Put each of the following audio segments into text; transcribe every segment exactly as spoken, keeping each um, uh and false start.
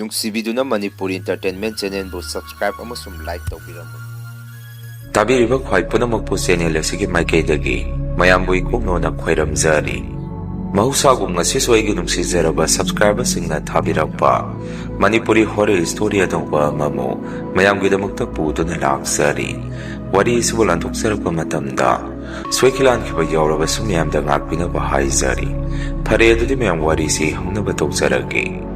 ꯅꯨꯡꯁꯤꯕꯤꯗꯨꯅ Manipuri Entertainment Channelꯕꯨ subscribe ꯑꯃꯁꯨꯡ like ꯇꯧꯕꯤꯔꯝꯃꯨ꯫ ꯇꯥꯕꯤꯔꯤꯕ ꯈ꯭ꯋꯥꯏ ꯄꯨꯝꯅꯃꯛꯄꯨ channel ꯑꯁꯤꯒꯤ ꯃꯥꯏꯀꯩꯗꯒꯤ ꯃꯌꯥꯝꯕꯨ ꯏꯀꯣꯛꯅꯣꯅ ꯈꯣꯏꯔꯝꯖꯔꯤ꯫ ꯃꯍꯧꯁꯥꯒꯨꯝ ꯉꯁꯤꯁꯨ ꯑꯩꯒꯤ ꯅꯨꯡꯁꯤꯖꯔꯕ subscriberꯁꯤꯡꯅ ꯊꯥꯕꯤꯔꯛꯄ ꯃꯅꯤꯄꯨꯔꯤ horror story ꯑꯅꯧꯕ ꯑꯃꯃꯨꯛ ꯃꯌꯥꯝꯒꯤꯗꯃꯛꯇ ꯄꯨꯗꯨꯅ ꯂꯥꯛꯆꯔꯤ꯫ ꯋꯥꯔꯤ ꯑꯁꯤꯕꯨ ꯂꯥꯟꯊꯣꯛꯆꯔꯛꯄ ꯃꯇꯝꯗ ꯁꯣꯏꯈꯤ ꯂꯥꯟꯈꯤꯕ ꯌꯥꯎꯔꯕꯁꯨ ꯃꯌꯥꯝꯗ ꯉꯥꯛꯄꯤꯅꯕ ꯍꯥꯏꯖꯔꯤ꯫ ꯐꯔꯦ, ꯑꯗꯨꯗꯤ ꯃꯌꯥꯝ ꯋꯥꯔꯤꯁꯤ ꯍꯧꯅꯕ ꯇꯧꯖꯔꯒꯦ꯫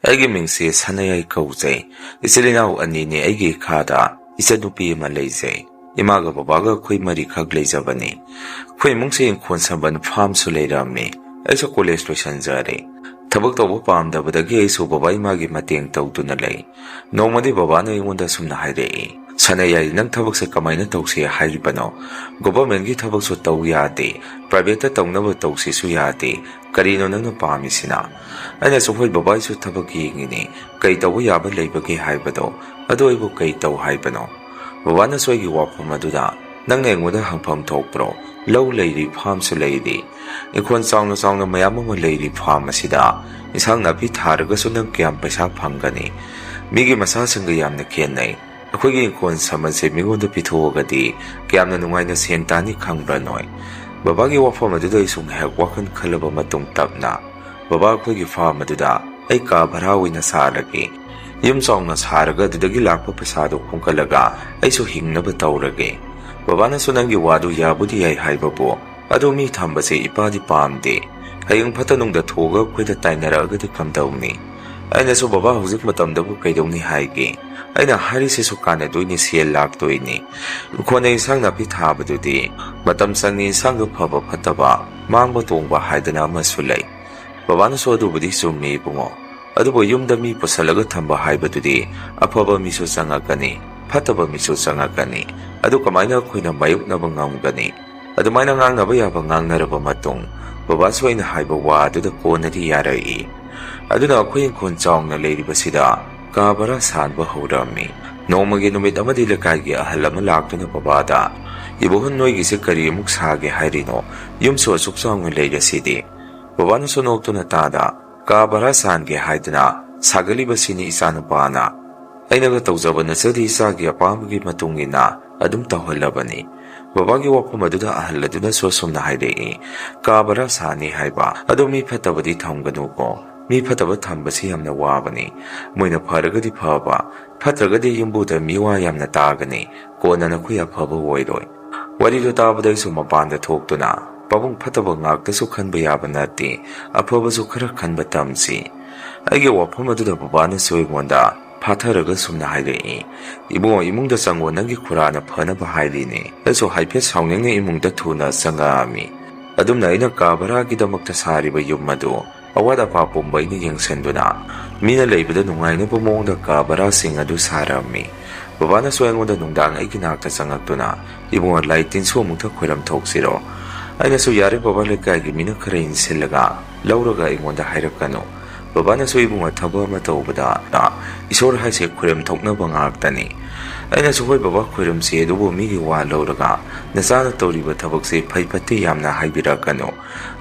ꯑꯩꯒꯤ ꯃꯤꯡꯁꯤ ꯁꯅꯥꯌꯥꯏ ꯀꯧꯖꯩ꯫ ꯏꯆꯤꯜ ꯏꯅꯥꯎ ꯑꯅꯤꯅꯦ ꯑꯩꯒꯤ ꯏꯈꯥꯗ꯫ ꯏꯆꯟꯅꯨꯄꯤ ꯑꯃ ꯂꯩꯖꯩ꯫ ꯏꯃꯥꯒ ꯕꯕꯥꯒ ꯑꯩꯈꯣꯏ ꯃꯔꯤꯈꯛ ꯂꯩꯖꯕꯅꯤ꯫ ꯑꯩꯈꯣꯏ ꯏꯃꯨꯡꯁꯤ ꯏꯪꯈꯣꯜ ꯁꯝꯕꯟ farmꯁꯨ ꯂꯩꯔꯝꯃꯤ꯫ ꯑꯩꯁꯨ college ꯂꯣꯏꯁꯤꯟꯖꯔꯦ꯫ ꯊꯕꯛ ꯇꯧꯕ ꯄꯥꯝꯗꯕꯗꯒꯤ ꯑꯩꯁꯨ ꯕꯕꯥ ꯏꯃꯥꯒꯤ ꯃꯇꯦꯡ ꯇꯧꯗꯨꯅ ꯂꯩ꯫ ꯅꯣꯡꯃꯗꯤ ꯕꯕꯥꯅ ꯑꯩꯉꯣꯟꯗ ꯑꯁꯨꯝꯅ ꯍꯥꯏꯔꯛꯏ, "ꯁꯅꯥꯌꯥꯏ, ꯅꯪ ꯊꯕꯛꯁꯦ ꯀꯃꯥꯏꯅ ꯇꯧꯁꯤ ꯍꯥꯏꯔꯤꯕꯅꯣ? Governmentꯀꯤ ꯊꯕꯛꯁꯨ ꯇꯧ ꯌꯥꯗꯦ, privateꯇ ꯇꯧꯅꯕ ꯇꯧꯁꯤꯁꯨ ꯌꯥꯗꯦ꯫ ꯀꯔꯤꯅꯣ ꯅꯪꯅ ꯄꯥꯝꯃꯤꯁꯤꯅ?" ꯑꯩꯅꯁꯨ, "ꯍꯣꯏ, ꯕꯕꯥ, ꯑꯩꯁꯨ ꯊꯕꯛ ꯌꯦꯡꯉꯤꯅꯤ, ꯀꯩ ꯇꯧꯕ ꯌꯥꯕ ꯂꯩꯕꯒꯦ ꯍꯥꯏꯕꯗꯣ, ꯑꯗꯨ ꯑꯩꯕꯨ ꯀꯩ ꯇꯧ ꯍꯥꯏꯕꯅꯣ?" ꯕꯕꯥꯅꯁꯨ ꯑꯩꯒꯤ ꯋꯥꯐꯝ ꯑꯗꯨꯗ, "ꯅꯪꯅ ꯑꯩꯉꯣꯟꯗ ꯍꯪꯐꯝ ꯊꯣꯛꯄ꯭ꯔꯣ? ꯂꯧ ꯂꯩꯔꯤ, farmꯁꯨ ꯂꯩꯔꯤ, ꯏꯪꯈꯣꯜ ꯆꯥꯎꯅ ꯆꯥꯎꯅ ꯃꯌꯥꯝ ꯑꯃ ꯂꯩꯔꯤ farm ꯑꯁꯤꯗ꯫ ꯏꯟꯁꯥꯡ ꯅꯥꯄꯤ ꯊꯥꯔꯒꯁꯨ ꯅꯪ ꯀꯌꯥꯝ ꯄꯩꯁꯥ ꯐꯪꯒꯅꯤ? ꯃꯤꯒꯤ ꯃꯁꯥꯁꯤꯡꯒ ꯌꯥꯝꯅ ꯈꯦꯠꯅꯩ꯫ ꯑꯩꯈꯣꯏꯒꯤ ꯏꯪꯈꯣꯜ ꯁꯝꯕꯟꯁꯦ ꯃꯤꯉꯣꯟꯗ ꯄꯤꯊꯣꯛꯑꯒꯗꯤ ꯀꯌꯥꯝꯅ ꯅꯨꯡꯉꯥꯏꯅ ꯁꯦꯟ ꯇꯥꯅꯤ ꯈꯪꯕ꯭ꯔꯥ ꯅꯣꯏ?" ꯕꯕꯥꯒꯤ ꯋꯥꯐꯝ ꯑꯗꯨꯗ ꯑꯩꯁꯨ ꯉꯥꯏꯍꯥꯛ ꯋꯥꯈꯜ ꯈꯜꯂꯕ ꯃꯇꯨꯡ ꯇꯞꯅ, "ꯕꯕꯥ, ꯑꯩꯈꯣꯏꯒꯤ farm ꯑꯗꯨꯗ ꯑꯩ ꯀꯥ ꯚꯔꯥ ꯑꯣꯏꯅ ꯁꯥꯔꯒꯦ꯫ ꯌꯨꯝ ꯆꯥꯎꯅ ꯁꯥꯔꯒ ꯑꯗꯨꯗꯒꯤ ꯂꯥꯛꯄ ꯄꯩꯁꯥꯗꯨ ꯈꯣꯝꯒꯠꯂꯒ ꯑꯩꯁꯨ ꯍꯤꯡꯅꯕ ꯇꯧꯔꯒꯦ꯫ ꯕꯕꯥꯅꯁꯨ ꯅꯪꯒꯤ ꯋꯥꯗꯨ ꯌꯥꯕꯨꯗꯤ ꯌꯥꯏ ꯍꯥꯏꯕꯕꯨ, ꯑꯗꯨ ꯃꯤ ꯊꯝꯕꯁꯦ ꯏꯄꯥꯗꯤ ꯄꯥꯝꯗꯦ꯫ ꯍꯌꯦꯡ ꯐꯠꯇ ꯅꯨꯡꯗ ꯊꯣꯛꯑꯒ ꯑꯩꯈꯣꯏꯗ ꯇꯥꯏꯅꯔꯛꯑꯒꯗꯤ ꯀꯝꯗꯧꯅꯤ?" ꯑꯩꯅꯁꯨ, "ꯕꯕꯥ, ꯍꯧꯖꯤꯛ ꯃꯇꯝꯗꯕꯨ ꯀꯩꯗꯧꯅꯤ ꯍꯥꯏꯒꯦ? ꯑꯩꯅ ꯍꯥꯏꯔꯤꯁꯤꯁꯨ ꯀꯥꯟꯅꯗꯣꯏꯅꯤ, ꯁꯦꯜ ꯂꯥꯛꯇꯣꯏꯅꯤ꯫ ꯏꯪꯈꯣꯜꯗ ꯏꯟꯁꯥꯡ ꯅꯥꯄꯤ ꯊꯥꯕꯗꯨꯗꯤ ꯃꯇꯝ ꯆꯪꯉꯤ, ꯏꯟꯁꯥꯡꯗꯨ ꯐꯕ ꯐꯠꯇꯕ, ꯃꯥꯡꯕ ꯇꯣꯡꯕ ꯍꯥꯏꯗꯅ ꯑꯃꯁꯨ ꯂꯩ꯫ ꯕꯕꯥꯅꯁꯨ ꯑꯗꯨꯕꯨꯗꯤ ꯆꯨꯝꯃꯤ ꯏꯕꯨꯡꯉꯣ꯫ ꯑꯗꯨꯕꯨ ꯌꯨꯝꯗ ꯃꯤ ꯄꯨꯁꯜꯂꯒ ꯊꯝꯕ ꯍꯥꯏꯕꯗꯨꯗꯤ ꯑꯐꯕ ꯃꯤꯁꯨ ꯆꯪꯉꯛꯀꯅꯤ, ꯐꯠꯇꯕ ꯃꯤꯁꯨ ꯆꯪꯉꯛꯀꯅꯤ꯫ ꯑꯗꯨ ꯀꯃꯥꯏꯅ ꯑꯩꯈꯣꯏꯅ ꯃꯥꯌꯣꯛꯅꯕ ꯉꯝꯒꯅꯤ?" ꯑꯗꯨꯃꯥꯏꯅ ꯉꯥꯡꯅꯕ ꯌꯥꯕ ꯉꯥꯡꯅꯔꯕ ꯃꯇꯨꯡ, ꯕꯕꯥꯁꯨ ꯑꯩꯅ ꯍꯥꯏꯕ ꯋꯥ ꯑꯗꯨꯗ ꯀꯣꯟꯅꯗꯤ ꯌꯥꯔꯛꯏ꯫ ꯑꯗꯨꯅ ꯑꯩꯈꯣꯏ ꯏꯪꯈꯣꯜ ꯆꯥꯎꯅ ꯂꯩꯔꯤꯕꯁꯤꯗ ꯀꯥ ꯚꯔꯥ ꯁꯥꯟꯕ ꯍꯧꯔꯝꯃꯤ꯫ ꯅꯣꯡꯃꯒꯤ ꯅꯨꯃꯤꯠ ꯑꯃꯗꯤ ꯂꯩꯀꯥꯏꯒꯤ ꯑꯍꯜ ꯑꯃ ꯂꯥꯛꯇꯨꯅ ꯕꯕꯥꯗ, "ꯏꯕꯨꯡꯉꯣ, ꯅꯣꯏꯒꯤꯁꯦ ꯀꯔꯤ ꯑꯃꯨꯛ ꯁꯥꯒꯦ ꯍꯥꯏꯔꯤꯅꯣ? ꯌꯨꯝꯁꯨ ꯑꯁꯨꯛ ꯆꯥꯎꯅ ꯂꯩꯔꯁꯤꯗꯤ?" ꯕꯕꯥꯅꯁꯨ ꯅꯣꯛꯇꯨꯅ ꯇꯥꯗ, "ꯀꯥ ꯚꯔꯥ ꯁꯥꯟꯒꯦ ꯍꯥꯏꯗꯨꯅ ꯁꯥꯒꯠꯂꯤꯕꯁꯤꯅꯤ ꯏꯆꯥꯅꯨꯄꯥꯅ꯫ ꯑꯩꯅꯒ ꯇꯧꯖꯕ ꯅꯠꯆꯗꯦ, ꯏꯆꯥꯒꯤ ꯑꯄꯥꯝꯕꯒꯤ ꯃꯇꯨꯡ ꯏꯟꯅ ꯑꯗꯨꯝ ꯇꯧꯍꯜꯂꯕꯅꯤ"꯫ ꯕꯕꯥꯒꯤ ꯋꯥꯐꯝ ꯑꯗꯨꯗ ꯑꯍꯜ ꯑꯗꯨꯅꯁꯨ ꯑꯁꯨꯝꯅ ꯍꯥꯏꯔꯛꯏ, "ꯀꯥ ꯚꯔꯥ ꯁꯥꯅꯤ ꯍꯥꯏꯕ ꯑꯗꯣ ꯃꯤ ꯐꯠꯇꯕꯗꯤ ꯊꯝꯒꯅꯨꯀꯣ꯫ ꯃꯤ ꯐꯠꯇꯕ ꯊꯝꯕꯁꯤ ꯌꯥꯝꯅ ꯋꯥꯕꯅꯤ꯫ ꯃꯣꯏꯅ ꯐꯔꯒꯗꯤ ꯐꯕ, ꯐꯠꯇ꯭ꯔꯒꯗꯤ ꯌꯨꯝꯕꯨꯗ ꯃꯤꯋꯥ ꯌꯥꯝꯅ ꯇꯥꯒꯅꯤ꯫ ꯀꯣꯟꯅ ꯅꯈꯣꯏ ꯑꯐꯕ ꯑꯣꯏꯔꯣꯏ"꯫ ꯋꯥꯔꯤꯗꯨ ꯇꯥꯕꯗ ꯑꯩꯁꯨ ꯃꯄꯥꯟꯗ ꯊꯣꯛꯇꯨꯅ ꯄꯥꯕꯨꯡ ꯐꯠꯇꯕ ꯉꯥꯛꯇꯁꯨ ꯈꯟꯕ ꯌꯥꯕ ꯅꯠꯇꯦ, ꯑꯐꯕꯁꯨ ꯈꯔ ꯈꯟꯕ ꯇꯝꯁꯤ꯫ ꯑꯩꯒꯤ ꯋꯥꯐꯝ ꯑꯗꯨꯗ ꯕꯕꯥꯅꯁꯨ ꯑꯩꯉꯣꯟꯗ ꯐꯥꯊꯔꯒ ꯁꯨꯝꯅ ꯍꯥꯏꯔꯛꯏ, "ꯏꯕꯨꯡꯉꯣ, ꯏꯃꯨꯡꯗ ꯆꯪꯉꯣ, ꯅꯪꯒꯤ ꯈꯨꯔꯥꯅ ꯐꯅꯕ ꯍꯥꯏꯔꯤꯅꯦ"꯫ ꯑꯩꯁꯨ ꯍꯥꯏꯐꯦꯠ ꯁꯥꯎꯅꯤꯡꯅ ꯏꯃꯨꯡꯗ ꯊꯨꯅ ꯆꯪꯉꯛꯑꯝꯃꯤ꯫ ꯑꯗꯨꯝꯅ ꯑꯩꯅ ꯀꯥ ꯚꯔꯥꯒꯤꯗꯃꯛꯇ ꯁꯥꯔꯤꯕ ꯌꯨꯝ ꯑꯗꯨ ꯑꯋꯥꯠ ꯑꯄꯥ ꯄꯨꯝꯕ ꯑꯩꯅ ꯌꯦꯡꯁꯤꯟꯗꯨꯅ, ꯃꯤꯅ ꯂꯩꯕꯗ ꯅꯨꯡꯉꯥꯏꯅꯕ ꯃꯑꯣꯡꯗ ꯀꯥ ꯚꯔꯥꯁꯤꯡ ꯑꯗꯨ ꯁꯥꯔꯝꯃꯤ꯫ ꯕꯕꯥꯅꯁꯨ ꯑꯩꯉꯣꯟꯗ ꯅꯨꯡꯗꯥꯡ ꯑꯩꯒꯤ ꯅꯥꯛꯇ ꯆꯪꯉꯛꯇꯨꯅ, "ꯏꯕꯨꯡꯉꯣ, ꯂꯥꯏ ꯇꯤꯟꯁꯨ ꯑꯃꯨꯛꯇ ꯈꯣꯏꯔꯝ ꯊꯣꯛꯁꯤꯔꯣ?" ꯑꯩꯅꯁꯨ, "ꯌꯥꯔꯦ ꯕꯕꯥ, ꯂꯩꯀꯥꯏꯒꯤ ꯃꯤꯅ ꯈꯔ ꯏꯟꯁꯤꯜꯂꯒ ꯂꯧꯔꯒ ꯑꯩꯉꯣꯟꯗ ꯍꯥꯏꯔꯛꯀꯅꯨ"꯫ ꯕꯕꯥꯅꯁꯨ, "ꯏꯕꯨꯡꯉꯣ, ꯊꯕꯛ ꯑꯃ ꯇꯧꯕꯗ ꯏꯁꯣꯔ ꯍꯥꯏꯁꯦ ꯈꯣꯏꯔꯝ ꯊꯣꯛꯅꯕ ꯉꯥꯛꯇꯅꯤ"꯫ ꯑꯩꯅꯁꯨ, "ꯍꯣꯏ ꯕꯕꯥ, ꯈꯣꯏꯔꯝꯁꯤ, ꯑꯗꯨꯕꯨ ꯃꯤꯒꯤ ꯋꯥ ꯂꯧꯔꯒ ꯅꯆꯥꯅ ꯇꯧꯔꯤꯕ ꯊꯕꯛꯁꯦ ꯐꯩ ꯐꯠꯇꯦ ꯌꯥꯝꯅ ꯍꯥꯏꯕꯤꯔꯛꯀꯅꯨ꯫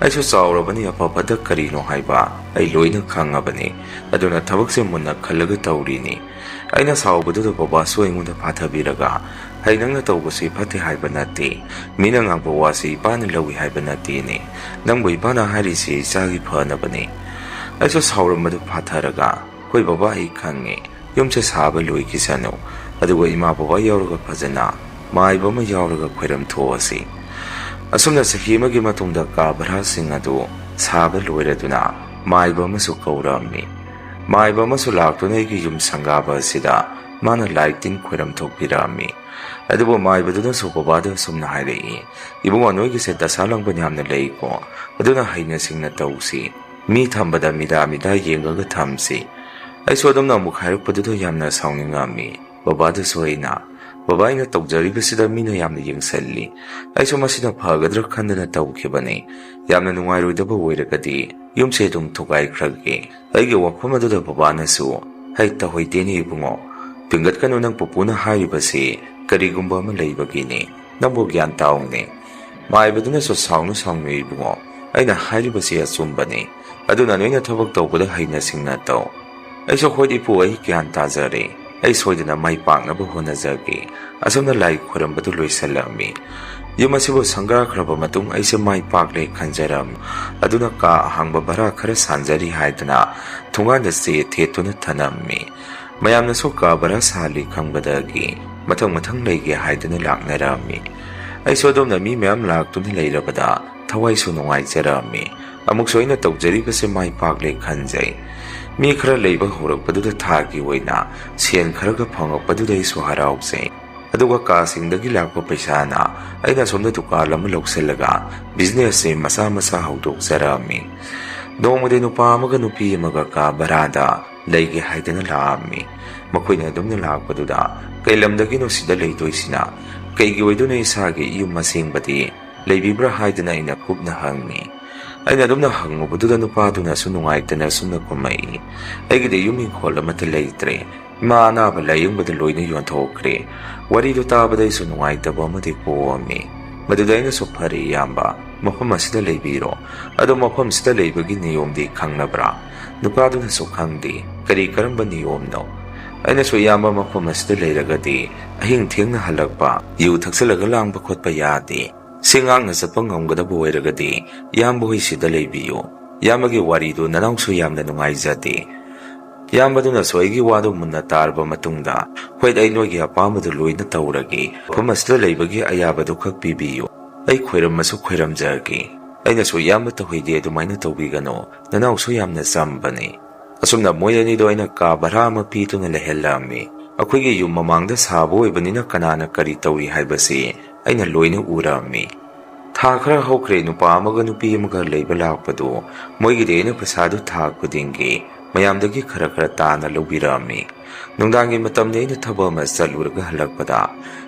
ꯑꯩꯁꯨ ꯆꯥꯎꯔꯕꯅꯤ, ꯑꯐ ꯐꯠꯇ ꯀꯔꯤꯅꯣ ꯍꯥꯏꯕ ꯑꯩ ꯂꯣꯏꯅ ꯈꯪꯉꯕꯅꯤ꯫ ꯑꯗꯨꯅ ꯊꯕꯛꯁꯦ ꯃꯨꯟꯅ ꯈꯜꯂꯒ ꯇꯧꯔꯤꯅꯤ"꯫ ꯑꯩꯅ ꯁꯥꯎꯕꯗꯨꯗ ꯕꯕꯥꯁꯨ ꯑꯩꯉꯣꯟꯗ ꯐꯥꯊꯕꯤꯔꯒ, "ꯍꯩ, ꯅꯪꯅ ꯇꯧꯕꯁꯤ ꯐꯠꯇꯦ ꯍꯥꯏꯕ ꯅꯠꯇꯦ꯫ ꯃꯤꯅ ꯉꯥꯡꯕ ꯋꯥꯁꯤ ꯏꯄꯥꯅ ꯂꯧꯏ ꯍꯥꯏꯕ ꯅꯠꯇꯦꯅꯦ꯫ ꯅꯪꯕꯨ ꯏꯄꯥꯅ ꯍꯥꯏꯔꯤꯁꯤ ꯏꯆꯥꯒꯤ ꯐꯅꯕꯅꯤ"꯫ ꯑꯩꯁꯨ ꯁꯥꯎꯔꯝꯕꯗꯨ ꯐꯥꯊꯔꯒ, "ꯍꯣꯏ ꯕꯕꯥ, ꯑꯩ ꯈꯪꯉꯦ꯫ ꯌꯨꯝꯁꯦ ꯁꯥꯕ ꯂꯣꯏꯈꯤꯁꯅꯨ꯫ ꯑꯗꯨꯒ ꯏꯃꯥ ꯕꯕꯥ ꯌꯥꯎꯔꯒ ꯐꯖꯅ ꯃꯥꯏꯕ ꯑꯃ ꯌꯥꯎꯔꯒ ꯈꯣꯏꯔꯝ ꯊꯣꯛꯑꯁꯤ"꯫ ꯑꯁꯨꯝꯅ ꯆꯍꯤ ꯑꯃꯒꯤ ꯃꯇꯨꯡꯗ ꯀꯥ ꯚꯔꯥꯁꯤꯡ ꯑꯗꯨ ꯁꯥꯕ ꯂꯣꯏꯔꯗꯨꯅ ꯃꯥꯏꯕ ꯑꯃꯁꯨ ꯀꯧꯔꯛꯑꯝꯃꯤ꯫ ꯃꯥꯏꯕ ꯑꯃꯁꯨ ꯂꯥꯛꯇꯨꯅ ꯑꯩꯒꯤ ꯌꯨꯝ ꯁꯪꯒꯥꯕ ꯑꯁꯤꯗ ꯃꯥꯅ ꯂꯥꯏ ꯇꯤꯟ ꯈꯣꯏꯔꯝ ꯊꯣꯛꯄꯤꯔꯛꯑꯝꯃꯤ꯫ ꯑꯗꯨꯕꯨ ꯃꯥꯏꯕꯗꯨꯅꯁꯨ ꯕꯕꯥꯗ ꯑꯁꯨꯝꯅ ꯍꯥꯏꯔꯛꯏ, "ꯏꯕꯨꯡꯉꯣ, ꯅꯣꯏꯒꯤꯁꯦ ꯗꯁꯥ ꯂꯥꯡꯕꯟ ꯌꯥꯝꯅ ꯂꯩꯀꯣ, ꯑꯗꯨꯅ ꯍꯩꯅ ꯁꯤꯡꯅ ꯇꯧꯁꯤ꯫ ꯃꯤ ꯊꯝꯕꯗ ꯃꯤꯗꯥ ꯃꯤꯗꯥ ꯌꯦꯡꯉꯒ ꯊꯝꯁꯤ"꯫ ꯑꯩꯁꯨ ꯑꯗꯨꯝꯅ ꯑꯃꯨꯛ ꯍꯥꯏꯔꯛꯄꯗꯨꯗ ꯌꯥꯝꯅ ꯁꯥꯎꯅꯤꯡꯉꯝꯃꯤ꯫ ꯕꯕꯥꯗꯁꯨ ꯑꯩꯅ, "ꯕꯕꯥ, ꯑꯩꯅ ꯇꯧꯖꯔꯤꯕꯁꯤꯗ ꯃꯤꯅ ꯌꯥꯝꯅ ꯌꯦꯡꯁꯤꯜꯂꯤ꯫ ꯑꯩꯁꯨ ꯃꯁꯤꯅ ꯐꯒꯗ꯭ꯔꯥ ꯈꯟꯗꯅ ꯇꯧꯈꯤꯕꯅꯤ꯫ ꯌꯥꯝꯅ ꯅꯨꯡꯉꯥꯏꯔꯣꯏꯗꯕ ꯑꯣꯏꯔꯒꯗꯤ ꯌꯨꯝꯁꯦ ꯑꯗꯨꯝ ꯊꯨꯒꯥꯏꯈ꯭ꯔꯒꯦ"꯫ ꯑꯩꯒꯤ ꯋꯥꯐꯝ ꯑꯗꯨꯗ ꯕꯕꯥꯅꯁꯨ, "ꯍꯩ, ꯇꯧꯍꯩꯗꯦꯅꯦ ꯏꯕꯨꯡꯉꯣ꯫ ꯄꯤꯡꯒꯠꯀꯅꯨ, ꯅꯪ ꯄꯨꯄꯨꯅ ꯍꯥꯏꯔꯤꯕꯁꯤ ꯀꯔꯤꯒꯨꯝꯕ ꯑꯃ ꯂꯩꯕꯒꯤꯅꯤ꯫ ꯅꯪꯕꯨ ꯒ꯭ꯌꯥꯟ ꯇꯥꯎꯅꯦ"꯫ ꯃꯥꯏꯕꯗꯨꯅꯁꯨ, "ꯁꯥꯎꯅꯨ, ꯁꯥꯎꯅꯨ ꯏꯕꯨꯡꯉꯣ꯫ ꯑꯩꯅ ꯍꯥꯏꯔꯤꯕꯁꯤ ꯑꯆꯨꯝꯕꯅꯤ꯫ ꯑꯗꯨꯅ ꯅꯣꯏꯅ ꯊꯕꯛ ꯇꯧꯕꯗ ꯍꯩꯅ ꯁꯤꯡꯅ ꯇꯧ꯫ ꯑꯩꯁꯨ ꯍꯣꯏ ꯏꯄꯨ, ꯑꯩ ꯒ꯭ꯌꯥꯟ ꯇꯥꯖꯔꯦ꯫ ꯑꯩ ꯁꯣꯏꯗꯅ ꯃꯥꯏ ꯄꯥꯛꯅꯕ ꯍꯣꯠꯅꯖꯒꯦ꯫ ꯑꯁꯨꯝꯅ ꯂꯥꯏ ꯈꯣꯏꯔꯝꯕꯗꯨ ꯂꯣꯏꯁꯤꯜꯂꯝꯃꯤ꯫ ꯌꯨꯝ ꯑꯁꯤꯕꯨ ꯁꯪꯒꯥꯈ꯭ꯔꯕ ꯃꯇꯨꯡ ꯑꯩꯁꯦ ꯃꯥꯏ ꯄꯥꯛꯂꯦ ꯈꯟꯖꯔꯝꯃꯤ꯫ ꯑꯗꯨꯅ ꯀꯥ ꯑꯍꯥꯡꯕ ꯚꯔꯥ ꯈꯔ ꯁꯥꯟꯖꯔꯤ ꯍꯥꯏꯗꯅ ꯊꯣꯡꯒꯥꯟꯗ ꯆꯦ ꯊꯦꯠꯇꯨꯅ ꯊꯅꯝꯃꯤ꯫ ꯃꯌꯥꯝꯅꯁꯨ ꯀꯥ ꯚꯔꯥ ꯁꯥꯍꯜꯂꯤ ꯈꯪꯕꯗꯒꯤ ꯃꯊꯪ ꯃꯊꯪ ꯂꯩꯒꯦ ꯍꯥꯏꯗꯨꯅ ꯂꯥꯛꯅꯔꯝꯃꯤ꯫ ꯑꯩꯁꯨ ꯑꯗꯣꯝꯅ ꯃꯤ ꯃꯌꯥꯝ ꯂꯥꯛꯇꯨꯅ ꯂꯩꯔꯕꯗ ꯊꯋꯥꯏꯁꯨ ꯅꯨꯡꯉꯥꯏꯖꯔꯝꯃꯤ꯫ ꯑꯃꯨꯛꯁꯨ ꯑꯩꯅ ꯇꯧꯖꯔꯤꯕꯁꯦ ꯃꯥꯏ ꯄꯥꯛꯂꯦ ꯈꯟꯖꯩ꯫ ꯃꯤ ꯈꯔ ꯂꯩꯕ ꯍꯧꯔꯛꯄꯗꯨꯗ ꯊꯥꯒꯤ ꯑꯣꯏꯅ ꯁꯦꯟ ꯈꯔꯒ ꯐꯪꯉꯛꯄꯗꯨꯗ ꯑꯩꯁꯨ ꯍꯔꯥꯎꯖꯩ꯫ ꯑꯗꯨꯒ ꯀꯥꯁꯤꯡꯗꯒꯤ ꯂꯥꯛꯄ ꯄꯩꯁꯥꯅ ꯑꯩꯅ ꯁꯣꯝꯗ ꯗꯨꯀꯥꯟ ꯑꯃ ꯂꯧꯁꯤꯜꯂꯒ ꯕꯤꯖꯤꯅꯦꯁꯁꯦ ꯃꯆꯥ ꯃꯆꯥ ꯍꯧꯗꯣꯛꯆꯔꯛꯑꯝꯃꯤ꯫ ꯅꯣꯡꯃꯗꯤ ꯅꯨꯄꯥ ꯑꯃꯒ ꯅꯨꯄꯤ ꯑꯃꯒ ꯀꯥ ꯚꯔꯥꯗ ꯂꯩꯒꯦ ꯍꯥꯏꯗꯅ ꯂꯥꯛꯑꯝꯃꯤ꯫ ꯃꯈꯣꯏꯅ ꯑꯗꯨꯝꯅ ꯂꯥꯛꯄꯗꯨꯗ, "ꯀꯩ ꯂꯝꯗꯒꯤꯅꯣ ꯁꯤꯗ ꯂꯩꯗꯣꯏꯁꯤꯅ? ꯀꯩꯒꯤ ꯑꯣꯏꯗꯣꯏꯅꯣ ꯏꯁꯥꯒꯤ ꯌꯨꯝ ꯑꯁꯦꯡꯕꯗꯤ ꯂꯩꯕꯤꯕ꯭ꯔꯥ?" ꯍꯥꯏꯗꯅ ꯑꯩꯅ ꯀꯨꯞꯅ ꯍꯪꯉꯤ꯫ ꯑꯩꯅ ꯑꯗꯨꯝꯅ ꯍꯪꯉꯨꯕꯗꯨꯗ ꯅꯨꯄꯥꯗꯨꯅꯁꯨ ꯅꯨꯡꯉꯥꯏꯇꯅ ꯑꯁꯨꯝꯅ ꯈꯨꯝꯃꯛꯏ, "ꯑꯩꯒꯤꯗꯤ ꯌꯨꯝ ꯏꯪꯈꯣꯜ ꯑꯃꯠꯇ ꯂꯩꯇ꯭ꯔꯦ꯫ ꯏꯃꯥ ꯑꯅꯥꯕ ꯂꯥꯏꯌꯦꯡꯕꯗ ꯂꯣꯏꯅ ꯌꯣꯟꯊꯣꯛꯈ꯭ꯔꯦ꯫" ꯋꯥꯔꯤꯗꯨ ꯇꯥꯕꯗ ꯑꯩꯁꯨ ꯅꯨꯡꯉꯥꯏꯇꯕ ꯑꯃꯗꯤ ꯄꯣꯛꯑꯝꯃꯤ꯫ ꯃꯗꯨꯗ ꯑꯩꯅꯁꯨ, "ꯐꯔꯦ ꯏꯌꯥꯝꯕ, ꯃꯐꯝ ꯑꯁꯤꯗ ꯂꯩꯕꯤꯔꯣ꯫ ꯑꯗꯣ ꯃꯐꯝꯁꯤꯗ ꯂꯩꯕꯒꯤ ꯅꯤꯌꯣꯝꯗꯤ ꯈꯪꯅꯕ꯭ꯔꯥ?" ꯅꯨꯄꯥꯗꯨꯅꯁꯨ, "ꯈꯪꯗꯦ, ꯀꯔꯤ ꯀꯔꯝꯕ ꯅꯤꯌꯣꯝꯅꯣ?" ꯑꯩꯅꯁꯨ, "ꯏꯌꯥꯝꯕ, ꯃꯐꯝ ꯑꯁꯤꯗ ꯂꯩꯔꯒꯗꯤ ꯑꯍꯤꯡ ꯊꯦꯡꯅ ꯍꯜꯂꯛꯄ, ꯌꯨ ꯊꯛꯆꯜꯂꯒ ꯂꯥꯡꯕ ꯈꯣꯠꯄ ꯌꯥꯗꯦ꯫ ꯁꯤ ꯉꯥꯛꯅ ꯆꯠꯄ ꯉꯝꯒꯗꯕ ꯑꯣꯏꯔꯒꯗꯤ ꯏꯌꯥꯝꯕ ꯍꯣꯏ ꯁꯤꯗ ꯂꯩꯕꯤꯌꯨ꯫ ꯏꯌꯥꯝꯕꯒꯤ ꯋꯥꯔꯤꯗꯨ ꯅꯅꯥꯎꯁꯨ ꯌꯥꯝꯅ ꯅꯨꯡꯉꯥꯏꯖꯗꯦ꯫" ꯏꯌꯥꯝꯕꯗꯨꯅꯁꯨ ꯑꯩꯒꯤ ꯋꯥꯗꯨ ꯃꯨꯟꯅ ꯇꯥꯔꯕ ꯃꯇꯨꯡꯗ, "ꯍꯣꯏ, ꯑꯩ ꯅꯣꯏꯒꯤ ꯑꯄꯥꯝꯕꯗꯨ ꯂꯣꯏꯅ ꯇꯧꯔꯒꯦ꯫ ꯃꯐꯝ ꯑꯁꯤꯗ ꯂꯩꯕꯒꯤ ꯑꯌꯥꯕꯗꯨ ꯈꯛ ꯄꯤꯕꯤꯌꯨ꯫ ꯑꯩ ꯈꯣꯏꯔꯝꯃꯁꯨ ꯈꯣꯏꯔꯝꯖꯔꯒꯦ꯫" ꯑꯩꯅꯁꯨ, "ꯏꯌꯥꯝꯕ ꯇꯧꯍꯩꯗꯦ, ꯑꯗꯨꯃꯥꯏꯅ ꯇꯧꯕꯤꯒꯅꯨ꯫ ꯅꯅꯥꯎꯁꯨ ꯌꯥꯝꯅ ꯆꯝꯕꯅꯤ꯫" ꯑꯁꯨꯝꯅ ꯃꯣꯏ ꯑꯅꯤꯗꯣ ꯑꯩꯅ ꯀꯥ ꯚꯔꯥ ꯑꯃ ꯄꯤꯗꯨꯅ ꯂꯩꯍꯜꯂꯝꯃꯤ꯫ ꯑꯩꯈꯣꯏꯒꯤ ꯌꯨꯝ ꯃꯃꯥꯡꯗ ꯁꯥꯕ ꯑꯣꯏꯕꯅꯤꯅ ꯀꯅꯥꯅ ꯀꯔꯤ ꯇꯧꯏ ꯍꯥꯏꯕꯁꯤ ꯑꯩꯅ ꯂꯣꯏꯅ ꯎꯔꯝꯃꯤ꯫ ꯊꯥ ꯈꯔ ꯍꯧꯈ꯭ꯔꯦ, ꯅꯨꯄꯥ ꯑꯃꯒ ꯅꯨꯄꯤ ꯑꯃꯒ ꯂꯩꯕ ꯂꯥꯛꯄꯗꯨ ꯃꯣꯏꯒꯤꯗꯤ ꯑꯩꯅ ꯄꯩꯁꯥꯗꯨ ꯊꯥ ꯈꯨꯗꯤꯡꯒꯤ ꯃꯌꯥꯝꯗꯒꯤ ꯈꯔ ꯈꯔ ꯇꯥꯅ ꯂꯧꯕꯤꯔꯝꯃꯤ꯫ ꯅꯨꯡꯗꯥꯡꯒꯤ ꯃꯇꯝꯗ ꯑꯩꯅ ꯊꯕꯛ ꯑꯃ ꯆꯠꯂꯨꯔꯒ ꯍꯜꯂꯛꯄꯗ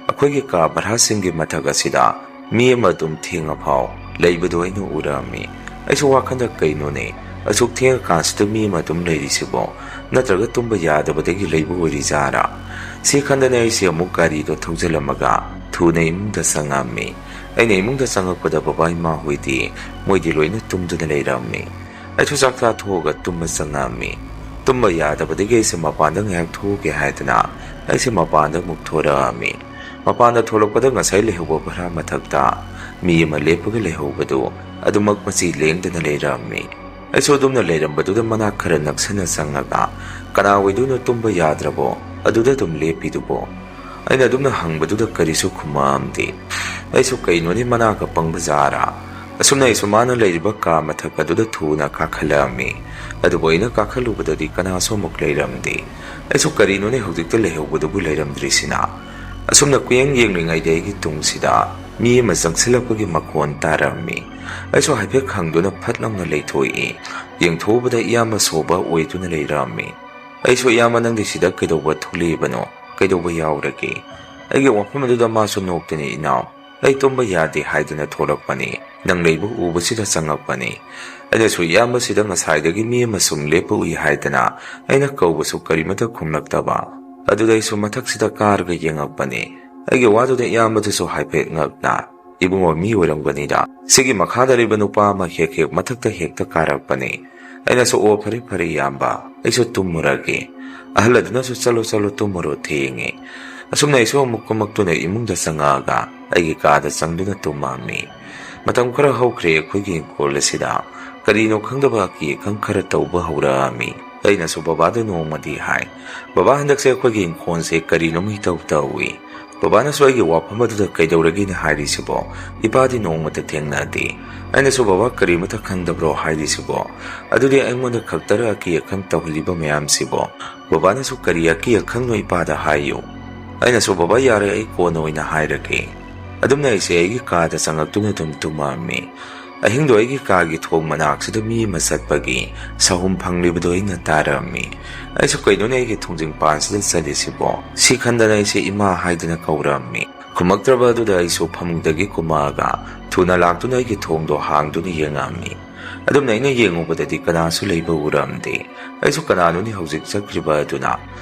ꯑꯩꯈꯣꯏꯒꯤ ꯀꯥ ꯚꯔꯥꯁꯤꯡꯒꯤ ꯃꯊꯛ ꯑꯁꯤꯗ ꯃꯤ ꯑꯃ ꯑꯗꯨꯝ ꯊꯦꯡꯉꯐꯥꯎ ꯂꯩꯕꯗꯨ ꯑꯩꯅ ꯎꯔꯝꯃꯤ꯫ ꯑꯩꯁꯨ ꯋꯥꯈꯜꯗ, "ꯀꯩꯅꯣꯅꯦ, ꯑꯁꯨꯛ ꯊꯦꯡꯉꯀꯥꯟꯁꯤꯗ ꯃꯤ ꯑꯃ ꯑꯗꯨꯝ ꯂꯩꯔꯤꯁꯤꯕꯣ? ꯅꯠꯇ꯭ꯔꯒ ꯇꯨꯝꯕ ꯌꯥꯗꯕꯗꯒꯤ ꯂꯩꯕ ꯑꯣꯏꯔꯤꯖꯥꯔꯥ?" ꯁꯤ ꯈꯟꯗꯅ ꯑꯩꯁꯦ ꯑꯃꯨꯛ ꯒꯥꯔꯤꯗꯣ ꯊꯧꯖꯤꯜꯂꯝꯃꯒ ꯊꯨꯅ ꯏꯃꯨꯡꯗ ꯆꯪꯉꯝꯃꯤ꯫ ꯑꯩꯅ ꯏꯃꯨꯡꯗ ꯆꯪꯉꯛꯄꯗ ꯕꯕꯥ ꯏꯃꯥ ꯍꯣꯏꯗꯤ ꯃꯣꯏꯗꯤ ꯂꯣꯏꯅ ꯇꯨꯝꯗꯨꯅ ꯂꯩꯔꯝꯃꯤ꯫ ꯑꯩꯁꯨ ꯆꯥꯛ ꯆꯥꯊꯣꯛꯑꯒ ꯇꯨꯝꯕ ꯆꯪꯉꯝꯃꯤ꯫ ꯇꯨꯝꯕ ꯌꯥꯗꯕꯗꯒꯤ ꯑꯩꯁꯦ ꯃꯄꯥꯟꯗ ꯉꯥꯏꯍꯥꯛ ꯊꯣꯛꯎꯒꯦ ꯍꯥꯏꯗꯅ ꯑꯩꯁꯦ ꯃꯄꯥꯟꯗ ꯑꯃꯨꯛ ꯊꯣꯔꯛꯑꯝꯃꯤ꯫ ꯃꯄꯥꯟꯗ ꯊꯣꯛꯂꯛꯄꯗ ꯉꯁꯥꯏ ꯂꯩꯍꯧꯕ ꯚꯔꯥ ꯃꯊꯛꯇ ꯃꯤ ꯑꯃ ꯂꯦꯞꯄꯒ ꯂꯩꯍꯧꯕꯗꯨ ꯑꯗꯨꯃꯛ ꯃꯆꯤ ꯂꯦꯡꯗꯅ ꯂꯩꯔꯝꯃꯤ꯫ ꯑꯩꯁꯨ ꯑꯗꯨꯝꯅ ꯂꯩꯔꯝꯕꯗꯨꯗ ꯃꯅꯥꯛ ꯈꯔ ꯅꯛꯁꯟꯅ ꯆꯪꯉꯒ, "ꯀꯅꯥ ꯑꯣꯏꯗꯣꯏꯅꯣ ꯇꯨꯝꯕ ꯌꯥꯗ꯭ꯔꯕꯣ? ꯑꯗꯨꯗ ꯑꯗꯨꯝ ꯂꯦꯞꯄꯤꯗꯨꯕꯣ?" ꯑꯩꯅ ꯑꯗꯨꯝꯅ ꯍꯪꯕꯗꯨꯗ ꯀꯔꯤꯁꯨ ꯈꯨꯝꯃꯛꯑꯝꯗꯦ꯫ ꯑꯩꯁꯨ ꯀꯩꯅꯣꯅꯦ ꯃꯅꯥꯛꯀ ꯄꯪꯕ ꯖꯥꯔꯥ? ꯑꯁꯨꯝꯅ ꯑꯩꯁꯨ ꯃꯥꯅ ꯂꯩꯔꯤꯕ ꯀꯥ ꯃꯊꯛ ꯑꯗꯨꯗ ꯊꯨꯅ ꯀꯥꯈꯠꯂꯛꯑꯝꯃꯤ꯫ ꯑꯗꯨꯕꯨ ꯑꯩꯅ ꯀꯥꯈꯠꯂꯨꯕꯗꯗꯤ ꯀꯅꯥꯁꯨ ꯑꯃꯨꯛ ꯂꯩꯔꯝꯗꯦ꯫ ꯑꯩꯁꯨ ꯀꯔꯤꯅꯣꯅꯦ ꯍꯧꯖꯤꯛꯇ ꯂꯩꯍꯧꯕꯗꯨꯕꯨ ꯂꯩꯔꯝꯗ꯭ꯔꯤꯁꯤꯅ? ꯑꯁꯨꯝꯅ ꯀꯨꯌꯦꯡ ꯌꯦꯡꯂꯤꯉꯩꯗ ꯑꯩꯒꯤ ꯇꯨꯡꯁꯤꯗ ꯃꯤ ꯑꯃ ꯆꯪꯁꯤꯜꯂꯛꯄꯒꯤ ꯃꯈꯣꯟ ꯇꯥꯔꯝꯃꯤ꯫ ꯑꯩꯁꯨ ꯍꯥꯏꯐꯦꯠ ꯈꯪꯗꯨꯅ ꯐꯠ ꯂꯥꯎꯅ ꯂꯩꯊꯣꯛꯏ꯫ ꯌꯦꯡꯊꯣꯛꯎꯕꯗ ꯏꯌꯥꯝꯕ ꯁꯣꯕ ꯑꯣꯏꯗꯨꯅ ꯂꯩꯔꯝꯃꯤ꯫ ꯑꯩꯁꯨ, "ꯏꯌꯥꯝꯕ, ꯅꯪꯗꯤ ꯁꯤꯗ ꯀꯩꯗꯧꯕ ꯊꯣꯛꯂꯛꯏꯕꯅꯣ? ꯀꯩꯗꯧꯕ ꯌꯥꯎꯔꯒꯦ?" ꯑꯩꯒꯤ ꯋꯥꯐꯝ ꯑꯗꯨꯗ ꯃꯥꯁꯨ ꯅꯣꯛꯇꯨꯅ, "ꯏꯅꯥꯎ, ꯑꯩ ꯇꯨꯝꯕ ꯌꯥꯗꯦ ꯍꯥꯏꯗꯨꯅ ꯊꯣꯛꯂꯛꯄꯅꯤ꯫ ꯅꯪ ꯂꯩꯕ ꯎꯕꯁꯤꯗ ꯆꯪꯉꯛꯄꯅꯤ꯫ ꯑꯩꯅꯁꯨ ꯏꯌꯥꯝꯕꯁꯤꯗ ꯉꯁꯥꯏꯗꯒꯤ ꯃꯤ ꯑꯃ ꯁꯨꯝ ꯂꯦꯞꯄ ꯎꯏ ꯍꯥꯏꯗꯅ ꯑꯩꯅ ꯀꯧꯕꯁꯨ ꯀꯔꯤꯃꯠꯇ ꯈꯨꯝꯂꯛꯇꯕ꯫ ꯑꯗꯨꯗ ꯑꯩꯁꯨ ꯃꯊꯛꯁꯤꯗ ꯀꯥꯔꯒ ꯌꯦꯡꯉꯛꯄꯅꯤ꯫" ꯑꯩꯒꯤ ꯋꯥꯗꯨꯗ ꯏꯌꯥꯝꯕꯗꯨꯁꯨ ꯍꯥꯏꯐꯦꯠ ꯉꯛꯅ, "ꯏꯕꯨꯡꯉꯣ, ꯃꯤ ꯑꯣꯏꯔꯝꯒꯅꯤꯗ꯫ ꯁꯤꯒꯤ ꯃꯈꯥꯗ ꯂꯩꯕ ꯅꯨꯄꯥ ꯑꯃ ꯍꯦꯛ ꯍꯦꯛ ꯃꯊꯛꯇ ꯍꯦꯛꯇ ꯀꯥꯔꯛꯄꯅꯤ꯫" ꯑꯩꯅꯁꯨ, "ꯑꯣ, ꯐꯔꯦ ꯐꯔꯦ ꯏꯌꯥꯝꯕ, ꯑꯩꯁꯨ ꯇꯨꯝꯃꯨꯔꯒꯦ꯫" ꯑꯍꯜ ꯑꯗꯨꯅꯁꯨ, "ꯆꯠꯂꯣ ꯆꯠꯂꯣ, ꯇꯨꯝꯃꯨꯔꯣ, ꯊꯦꯡꯉꯦ꯫" ꯑꯁꯨꯝꯅ ꯑꯩꯁꯨ ꯑꯃꯨꯛ ꯀꯨꯝꯃꯛꯇꯨꯅ ꯏꯃꯨꯡꯗ ꯆꯪꯉꯛꯑꯒ ꯑꯩꯒꯤ ꯀꯥꯗ ꯆꯪꯗꯨꯅ ꯇꯨꯝꯃꯝꯃꯤ꯫ ꯃꯇꯝ ꯈꯔ ꯍꯧꯈ꯭ꯔꯦ, ꯑꯩꯈꯣꯏꯒꯤ ꯏꯪꯈꯣꯜ ꯑꯁꯤꯗ ꯀꯔꯤꯅꯣ ꯈꯪꯗꯕ ꯑꯀꯤ ꯑꯈꯪ ꯈꯔ ꯇꯧꯕ ꯍꯧꯔꯛꯑꯝꯃꯤ꯫ ꯑꯩꯅꯁꯨ ꯕꯕꯥꯗ ꯅꯣꯡꯃꯗꯤ ꯍꯥꯏ, "ꯕꯕꯥ, ꯍꯟꯗꯛꯁꯦ ꯑꯩꯈꯣꯏꯒꯤ ꯏꯪꯈꯣꯜꯁꯦ ꯀꯔꯤꯅꯣꯝ ꯏꯇꯧ ꯇꯧꯏ꯫" ꯕꯕꯥꯅꯁꯨ ꯑꯩꯒꯤ ꯋꯥꯐꯝ ꯑꯗꯨꯗ "ꯀꯩꯗꯧꯔꯒꯦꯅ ꯍꯥꯏꯔꯤꯁꯤꯕꯣ? ꯏꯄꯥꯗꯤ ꯅꯣꯡꯃꯇ ꯊꯦꯡꯅꯗꯦ꯫" ꯑꯩꯅꯁꯨ, "ꯕꯕꯥ, ꯀꯔꯤꯃꯇ ꯈꯪꯗꯕ꯭ꯔꯣ ꯍꯥꯏꯔꯤꯁꯤꯕꯣ? ꯑꯗꯨꯗꯤ ꯑꯩꯉꯣꯟꯗ ꯈꯛꯇꯔ ꯑꯀꯤ ꯑꯈꯪ ꯇꯧꯍꯜꯂꯤꯕ ꯃꯌꯥꯝꯁꯤꯕꯣ? ꯕꯕꯥꯅꯁꯨ ꯀꯔꯤ ꯑꯀꯤ ꯑꯈꯪꯅꯣ ꯏꯄꯥꯗ ꯍꯥꯏꯌꯨ꯫" ꯑꯩꯅꯁꯨ, "ꯕꯕꯥ, ꯌꯥꯔꯦ, ꯑꯩ ꯀꯣꯟꯅ ꯑꯣꯏꯅ ꯍꯥꯏꯔꯒꯦ꯫" ꯑꯗꯨꯝꯅ ꯑꯩꯁꯦ ꯑꯩꯒꯤ ꯀꯥꯗ ꯆꯪꯉꯛꯇꯨꯅ ꯑꯗꯨꯝ ꯇꯨꯝꯃꯝꯃꯤ꯫ ꯑꯍꯤꯡꯗꯣ ꯑꯩꯒꯤ ꯀꯥꯒꯤ ꯊꯣꯡ ꯃꯅꯥꯛꯁꯤꯗ ꯃꯤ ꯑꯃ ꯆꯠꯄꯒꯤ ꯁꯍꯨꯝ ꯐꯪꯂꯤꯕꯗꯣ ꯑꯩꯅ ꯇꯥꯔꯝꯃꯤ꯫ ꯑꯩꯁꯨ, "ꯀꯩꯅꯣꯅꯦ ꯑꯩꯒꯤ ꯊꯣꯡꯖꯤꯡ ꯄꯥꯟꯁꯤꯗ ꯆꯠꯂꯤꯁꯤꯕꯣ?" ꯁꯤ ꯈꯟꯗꯅ ꯑꯩꯁꯦ "ꯏꯃꯥ" ꯍꯥꯏꯗꯅ ꯀꯧꯔꯝꯃꯤ꯫ ꯈꯨꯝꯃꯛꯇ꯭ꯔꯕ ꯑꯗꯨꯗ ꯑꯩꯁꯨ ꯐꯃꯨꯡꯗꯒꯤ ꯀꯨꯝꯃꯛꯑꯒ ꯊꯨꯅ ꯂꯥꯛꯇꯨꯅ ꯑꯩꯒꯤ ꯊꯣꯡꯗꯣ ꯍꯥꯡꯗꯨꯅ ꯌꯦꯡꯉꯝꯃꯤ꯫ ꯑꯗꯨꯝꯅ ꯑꯩꯅ ꯌꯦꯡꯉꯨꯕꯗꯗꯤ ꯀꯅꯥꯁꯨ ꯂꯩꯕ ꯎꯔꯝꯗꯦ꯫ ꯑꯩꯁꯨ "ꯀꯅꯥꯅꯣꯅꯦ ꯍꯧꯖꯤꯛ ꯆꯠꯈ꯭ꯔꯤꯕ ꯑꯗꯨꯅ?"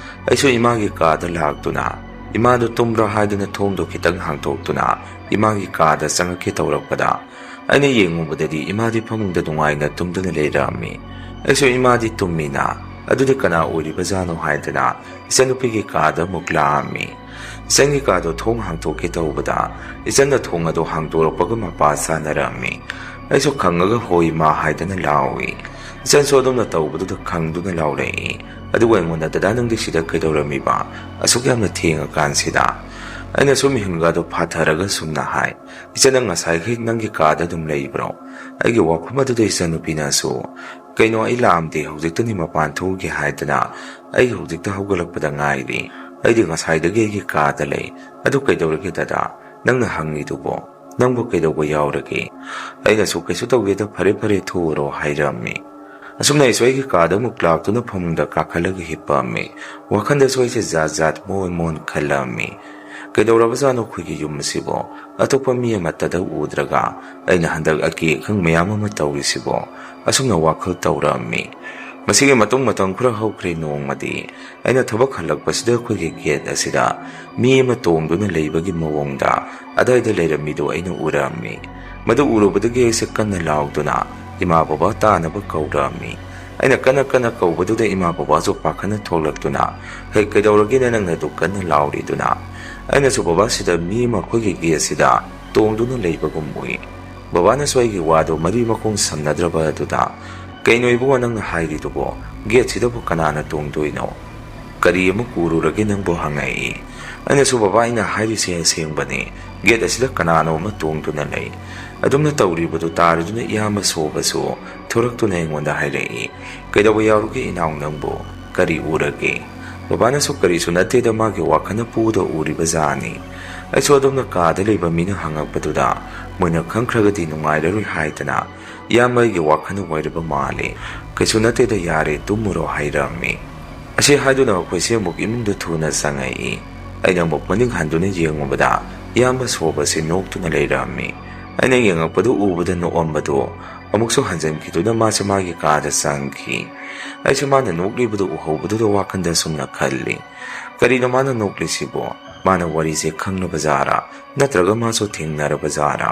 ꯑꯩꯁꯨ ꯏꯃꯥꯒꯤ ꯀꯥꯗ ꯂꯥꯛꯇꯨꯅ ꯏꯃꯥꯗꯨ ꯇꯨꯝꯕ꯭ꯔꯥ ꯍꯥꯏꯗꯨꯅ ꯊꯣꯡꯗꯣ ꯈꯤꯇꯪ ꯍꯥꯡꯗꯣꯛꯇꯨꯅ ꯏꯃꯥꯒꯤ ꯀꯥꯗ ꯆꯪꯉꯛꯀꯦ ꯇꯧꯔꯛꯄꯗ, ꯑꯩꯅ ꯌꯦꯡꯉꯨꯕꯗꯗꯤ ꯏꯃꯥꯗꯤ ꯐꯃꯨꯡꯗ ꯅꯨꯡꯉꯥꯏꯅ ꯇꯨꯝꯗꯨꯅ ꯂꯩꯔꯝꯃꯤ꯫ ꯑꯩꯁꯨ ꯏꯃꯥꯗꯤ ꯇꯨꯝꯃꯤꯅ, ꯑꯗꯨꯗꯤ ꯀꯅꯥ ꯑꯣꯏꯔꯤꯕꯖꯥꯠꯅꯣ ꯍꯥꯏꯗꯅ ꯏꯆꯟꯅꯨꯄꯤꯒꯤ ꯀꯥꯗ ꯑꯃꯨꯛ ꯂꯥꯛꯑꯝꯃꯤ꯫ ꯏꯆꯟꯒꯤ ꯀꯥꯗꯣ ꯊꯣꯡ ꯍꯥꯡꯗꯣꯛꯀꯦ ꯇꯧꯕꯗ, ꯏꯆꯟꯅ ꯊꯣꯡ ꯑꯗꯨ ꯍꯥꯡꯗꯣꯔꯛꯄꯒ ꯃꯄꯥ ꯆꯥꯅꯔꯝꯃꯤ꯫ ꯑꯩꯁꯨ ꯈꯪꯉꯒ "ꯍꯣꯏ, ꯏꯃꯥ" ꯍꯥꯏꯗꯅ ꯂꯥꯎꯏ꯫ ꯏꯆꯟꯁꯨ ꯑꯗꯨꯝꯅ ꯇꯧꯕꯗꯨꯗ ꯈꯪꯗꯨꯅ ꯂꯥꯎꯔꯛꯏ꯫ ꯑꯗꯨꯒ ꯑꯩꯉꯣꯟꯗ, "ꯗꯗꯥ, ꯅꯪꯗꯤ ꯁꯤꯗ ꯀꯩꯗꯧꯔꯝꯃꯤꯕ? ꯑꯁꯨꯛ ꯌꯥꯝꯅ ꯊꯦꯡꯉꯀꯥꯟꯁꯤꯗ?" ꯑꯩꯅꯁꯨ ꯃꯤꯍꯨꯟꯒꯗꯣ ꯐꯥꯊꯔꯒ ꯁꯨꯝꯅ ꯍꯥꯏ, "ꯏꯆꯟ, ꯅꯪ ꯉꯁꯥꯏꯈꯩ ꯅꯪꯒꯤ ꯀꯥꯗ ꯑꯗꯨꯝ ꯂꯩꯕ꯭ꯔꯣ?" ꯑꯩꯒꯤ ꯋꯥꯐꯝ ꯑꯗꯨꯗ ꯏꯆꯟꯅꯨꯄꯤꯅꯁꯨ, "ꯀꯩꯅꯣ, ꯑꯩ ꯂꯥꯛꯑꯝꯗꯦ, ꯍꯧꯖꯤꯛꯇꯅꯤ ꯃꯄꯥꯟ ꯊꯣꯛꯎꯒꯦ ꯍꯥꯏꯗꯅ ꯑꯩ ꯍꯧꯖꯤꯛꯇ ꯍꯧꯒꯠꯂꯛꯄꯗ ꯉꯥꯏꯔꯤ꯫ ꯑꯩꯗꯤ ꯉꯁꯥꯏꯗꯒꯤ ꯑꯩꯒꯤ ꯀꯥꯗ ꯂꯩ꯫ ꯑꯗꯨ ꯀꯩꯗꯧꯔꯒꯦ ꯗꯗꯥ? ꯅꯪꯅ ꯍꯪꯉꯤꯗꯨꯕꯣ? ꯅꯪꯕꯨ ꯀꯩꯗꯧꯕ ꯌꯥꯎꯔꯒꯦ?" ꯑꯩꯅꯁꯨ, "ꯀꯩꯁꯨ ꯇꯧꯗꯦꯗ, ꯐꯔꯦ ꯐꯔꯦ, ꯊꯣꯛꯎꯔꯣ" ꯍꯥꯏꯔꯝꯃꯤ꯫ ꯑꯁꯨꯝꯅ ꯑꯩꯁꯨ ꯑꯩꯒꯤ ꯀꯥꯗ ꯑꯃꯨꯛ ꯂꯥꯛꯇꯨꯅ ꯐꯃꯨꯡꯗ ꯀꯥꯈꯠꯂꯒ ꯍꯤꯞꯄꯝꯃꯤ꯫ ꯋꯥꯈꯜꯗꯁꯨ ꯑꯩꯁꯦ ꯖꯥꯠ ꯖꯥꯠ ꯃꯑꯣꯟ ꯃꯑꯣꯟ ꯈꯜꯂꯝꯃꯤ꯫ ꯀꯩꯗꯧꯔꯕꯖꯥꯠꯅꯣ ꯑꯩꯈꯣꯏꯒꯤ ꯌꯨꯝ ꯑꯁꯤꯕꯣ? ꯑꯇꯣꯞꯄ ꯃꯤ ꯑꯃꯠꯇꯗ ꯎꯗ꯭ꯔꯒ ꯑꯩꯅ ꯍꯟꯗꯛ ꯑꯀꯤ ꯑꯈꯪ ꯃꯌꯥꯝ ꯑꯃ ꯇꯧꯔꯤꯁꯤꯕꯣ? ꯑꯁꯨꯝꯅ ꯋꯥꯈꯜ ꯇꯧꯔꯝꯃꯤ꯫ ꯃꯁꯤꯒꯤ ꯃꯇꯨꯡ ꯃꯇꯝ ꯈꯔ ꯍꯧꯈ꯭ꯔꯦ꯫ ꯅꯣꯡꯃꯗꯤ ꯑꯩꯅ ꯊꯕꯛ ꯍꯜꯂꯛꯄꯁꯤꯗ ꯑꯩꯈꯣꯏꯒꯤ ꯒꯦꯠ ꯑꯁꯤꯗ ꯃꯤ ꯑꯃ ꯇꯣꯡꯗꯨꯅ ꯂꯩꯕꯒꯤ ꯃꯑꯣꯡꯗ ꯑꯗꯥꯏꯗ ꯂꯩꯔꯝꯃꯤꯗꯨ ꯑꯩꯅ ꯎꯔꯝꯃꯤ꯫ ꯃꯗꯨ ꯎꯔꯨꯕꯗꯒꯤ ꯑꯩꯁꯦ ꯀꯟꯅ ꯂꯥꯎꯗꯨꯅ ꯏꯃꯥ ꯕꯕꯥ ꯇꯥꯅꯕ ꯀꯧꯔꯝꯃꯤ꯫ ꯑꯩꯅ ꯀꯟꯅ ꯀꯟꯅ ꯀꯧꯕꯗꯨꯗ ꯏꯃꯥ ꯕꯕꯥꯁꯨ ꯄꯥꯈꯠꯅ ꯊꯣꯛꯂꯛꯇꯨꯅ, "ꯍꯦ, ꯀꯩꯗꯧꯔꯒꯦꯅꯦ ꯅꯪꯅ ꯑꯗꯨ ꯀꯟꯅ ꯂꯥꯎꯔꯤꯗꯨꯅ?" ꯑꯩꯅꯁꯨ ꯕꯕꯥꯁꯤꯗ ꯃꯤ ꯑꯃ ꯑꯩꯈꯣꯏꯒꯤ ꯒꯦꯠꯁꯤꯗ ꯇꯣꯡꯗꯨꯅ ꯂꯩꯕꯒꯨꯝ ꯎꯏ꯫ ꯕꯕꯥꯅꯁꯨ ꯑꯩꯒꯤ ꯋꯥꯗꯨ ꯃꯔꯤ ꯃꯈꯣꯡ ꯁꯝꯅꯗ꯭ꯔꯕ ꯑꯗꯨꯗ, "ꯀꯩꯅꯣ ꯏꯕꯨꯡꯉꯣ ꯅꯪꯅ ꯍꯥꯏꯔꯤꯗꯨꯕꯣ? ꯒꯦꯠꯁꯤꯗꯕꯨ ꯀꯅꯥꯅ ꯇꯣꯡꯗꯣꯏꯅꯣ? ꯀꯔꯤ ꯑꯃꯨꯛ ꯎꯔꯨꯔꯒꯦ ꯅꯪꯕꯨ?" ꯍꯪꯉꯛꯏ꯫ ꯑꯩꯅꯁꯨ, "ꯕꯕꯥ, ꯑꯩꯅ ꯍꯥꯏꯔꯤꯁꯦ ꯑꯁꯦꯡꯕꯅꯤ꯫ ꯒꯦꯠ ꯑꯁꯤꯗ ꯀꯅꯥꯅꯣ ꯑꯃ ꯇꯣꯡꯗꯨꯅ ꯂꯩ꯫" ꯑꯗꯨꯝꯅ ꯇꯧꯔꯤꯕꯗꯨ ꯇꯥꯔꯗꯨꯅ ꯏꯌꯥꯝꯕ ꯁꯣꯕꯁꯨ ꯊꯣꯔꯛꯇꯨꯅ ꯑꯩꯉꯣꯟꯗ ꯍꯥꯏꯔꯛꯏ, "ꯀꯩꯗꯧꯕ ꯌꯥꯎꯔꯒꯦ ꯏꯅꯥꯎ ꯅꯪꯕꯨ? ꯀꯔꯤ ꯎꯔꯒꯦ?" ꯕꯕꯥꯅꯁꯨ, "ꯀꯔꯤꯁꯨ ꯅꯠꯇꯦꯗ, ꯃꯥꯒꯤ ꯋꯥꯈꯜꯅ ꯄꯨꯗ ꯎꯔꯤꯕ ꯖꯥꯠꯅꯤ꯫" ꯑꯩꯁꯨ ꯑꯗꯣꯝꯅ ꯀꯥꯗ ꯂꯩꯕ ꯃꯤꯅ ꯍꯪꯉꯛꯄꯗꯨꯗ ꯃꯣꯏꯅ ꯈꯪꯈ꯭ꯔꯒꯗꯤ ꯅꯨꯡꯉꯥꯏꯔꯔꯣꯏ ꯍꯥꯏꯗꯅ, "ꯏꯌꯥꯝꯕ, ꯑꯩꯒꯤ ꯋꯥꯈꯜꯅ ꯑꯣꯏꯔꯕ ꯃꯥꯜꯂꯦ꯫ ꯀꯩꯁꯨ ꯅꯠꯇꯦꯗ, ꯌꯥꯔꯦ, ꯇꯨꯝꯃꯨꯔꯣ" ꯍꯥꯏꯔꯝꯃꯤ꯫ ꯑꯁꯤ ꯍꯥꯏꯗꯨꯅ ꯃꯈꯣꯏꯁꯦ ꯑꯃꯨꯛ ꯏꯃꯨꯡꯗ ꯊꯨꯅ ꯆꯪꯉꯛꯏ꯫ ꯑꯩꯅ ꯑꯃꯨꯛ ꯃꯅꯤꯡ ꯍꯟꯗꯨꯅ ꯌꯦꯡꯉꯨꯕꯗ ꯏꯌꯥꯝꯕ ꯁꯣꯕꯁꯤ ꯅꯣꯛꯇꯨꯅ ꯂꯩꯔꯝꯃꯤ꯫ ꯑꯩꯅ ꯌꯦꯡꯉꯛꯄꯗꯨ ꯎꯕꯗ ꯅꯣꯛꯑꯝꯕꯗꯨ ꯑꯃꯨꯛꯁꯨ ꯍꯟꯖꯤꯟꯈꯤꯗꯨꯅ ꯃꯥꯁꯦ ꯃꯥꯒꯤ ꯀꯥꯗ ꯆꯪꯈꯤ꯫ ꯑꯩꯁꯨ ꯃꯥꯅ ꯅꯣꯛꯂꯤꯕꯗꯨ ꯎꯍꯧꯕꯗꯨꯗ ꯋꯥꯈꯜꯗ ꯁꯨꯝꯅ ꯈꯜꯂꯤ, "ꯀꯔꯤꯅꯣ ꯃꯥꯅ ꯅꯣꯛꯂꯤꯁꯤꯕꯣ? ꯃꯥꯅ ꯋꯥꯔꯤꯁꯦ ꯈꯪꯂꯕ ꯖꯥꯔꯥ? ꯅꯠꯇ꯭ꯔꯒ ꯃꯥꯁꯨ ꯊꯦꯡꯅꯔꯕ ꯖꯥꯔꯥ?"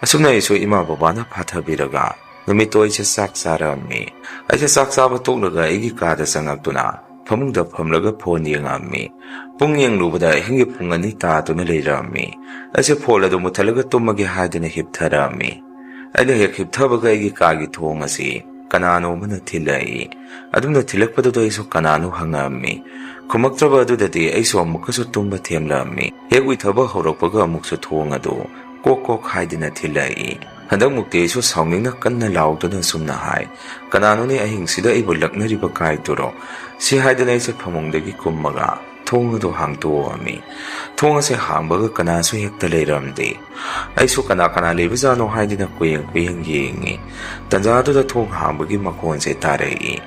ꯑꯁꯨꯝꯅ ꯑꯩꯁꯨ ꯏꯃꯥ ꯕꯕꯥꯅ ꯐꯥꯊꯕꯤꯔꯒ ꯅꯨꯃꯤꯠꯇꯣ ꯑꯩꯁꯦ ꯆꯥꯛ ꯆꯥꯔꯝꯃꯤ꯫ ꯑꯩꯁꯦ ꯆꯥꯛ ꯆꯥꯕ ꯇꯣꯛꯂꯒ ꯑꯩꯒꯤ ꯀꯥꯗ ꯆꯪꯉꯛꯇꯨꯅ ꯐꯃꯨꯡꯗ ꯐꯝꯂꯒ ꯐꯣꯟ ꯌꯦꯡꯉꯝꯃꯤ꯫ ꯄꯨꯡ ꯌꯦꯡꯂꯨꯕꯗ ꯑꯍꯤꯡꯒꯤ ꯄꯨꯡ ꯑꯅꯤ ꯇꯥꯗꯨꯅ ꯂꯩꯔꯝꯃꯤ꯫ ꯑꯩꯁꯦ ꯐꯣꯟ ꯑꯗꯨ ꯃꯨꯠꯊꯠꯂꯒ ꯇꯨꯝꯃꯒꯦ ꯍꯥꯏꯗꯨꯅ ꯍꯤꯞꯊꯔꯝꯃꯤ꯫ ꯑꯩꯅ ꯍꯦꯛ ꯍꯤꯞꯊꯕꯒ ꯑꯩꯒꯤ ꯀꯥꯒꯤ ꯊꯣꯡ ꯑꯁꯤ ꯀꯅꯥꯅꯣ ꯑꯃꯅ ꯊꯤꯜꯂꯛꯏ꯫ ꯑꯗꯨꯝꯅ ꯊꯤꯜꯂꯛꯄꯗꯨꯗ ꯑꯩꯁꯨ ꯀꯅꯥꯅꯣ ꯍꯪꯉꯛꯑꯝꯃꯤ꯫ ꯈꯨꯝꯃꯛꯇ꯭ꯔꯕ ꯑꯗꯨꯗꯗꯤ ꯑꯩꯁꯨ ꯑꯃꯨꯛꯀꯁꯨ ꯇꯨꯝꯕ ꯊꯦꯝꯂꯛꯑꯝꯃꯤ꯫ ꯍꯦꯛ ꯎꯏꯊꯕ ꯍꯧꯔꯛꯄꯒ ꯑꯃꯨꯛꯁꯨ ꯊꯣꯡ ꯑꯗꯨ ꯀꯣꯛ ꯀꯣꯛ ꯍꯥꯏꯗꯨꯅ ꯊꯤꯜꯂꯛꯏ꯫ ꯍꯟꯗꯛꯃꯨꯛꯇꯤ ꯑꯩꯁꯨ ꯁꯥꯎꯅꯤꯡꯅ ꯀꯟꯅ ꯂꯥꯎꯗꯨꯅ ꯑꯁꯨꯝꯅ ꯍꯥꯏ, "ꯀꯅꯥꯅꯣꯅꯦ ꯑꯍꯤꯡꯁꯤꯗ ꯑꯩꯕꯨ ꯂꯛꯅꯔꯤꯕ ꯀꯥꯏꯗꯨꯔꯣ?" ꯁꯤ ꯍꯥꯏꯗꯅ ꯑꯩꯁꯦ ꯐꯃꯨꯡꯗꯒꯤ ꯀꯨꯝꯃꯒ ꯊꯣꯡ ꯑꯗꯨ ꯍꯥꯡꯗꯣꯛꯑꯝꯃꯤ꯫ ꯊꯣꯡ ꯑꯁꯦ ꯍꯥꯡꯕꯒ ꯀꯅꯥꯁꯨ ꯍꯦꯛꯇ ꯂꯩꯔꯝꯗꯦ꯫ ꯑꯩꯁꯨ ꯀꯅꯥ ꯀꯅꯥ ꯂꯩꯕꯖꯥꯠꯅꯣ ꯍꯥꯏꯗꯨꯅ ꯀꯨꯌꯦꯡ ꯀꯨꯌꯦꯡ ꯌꯦꯡꯉꯤ꯫ ꯇꯟꯖꯥꯗꯨꯗ ꯊꯣꯡ ꯍꯥꯡꯕꯒꯤ ꯃꯈꯣꯟꯁꯦ ꯇꯥꯔꯛꯏ꯫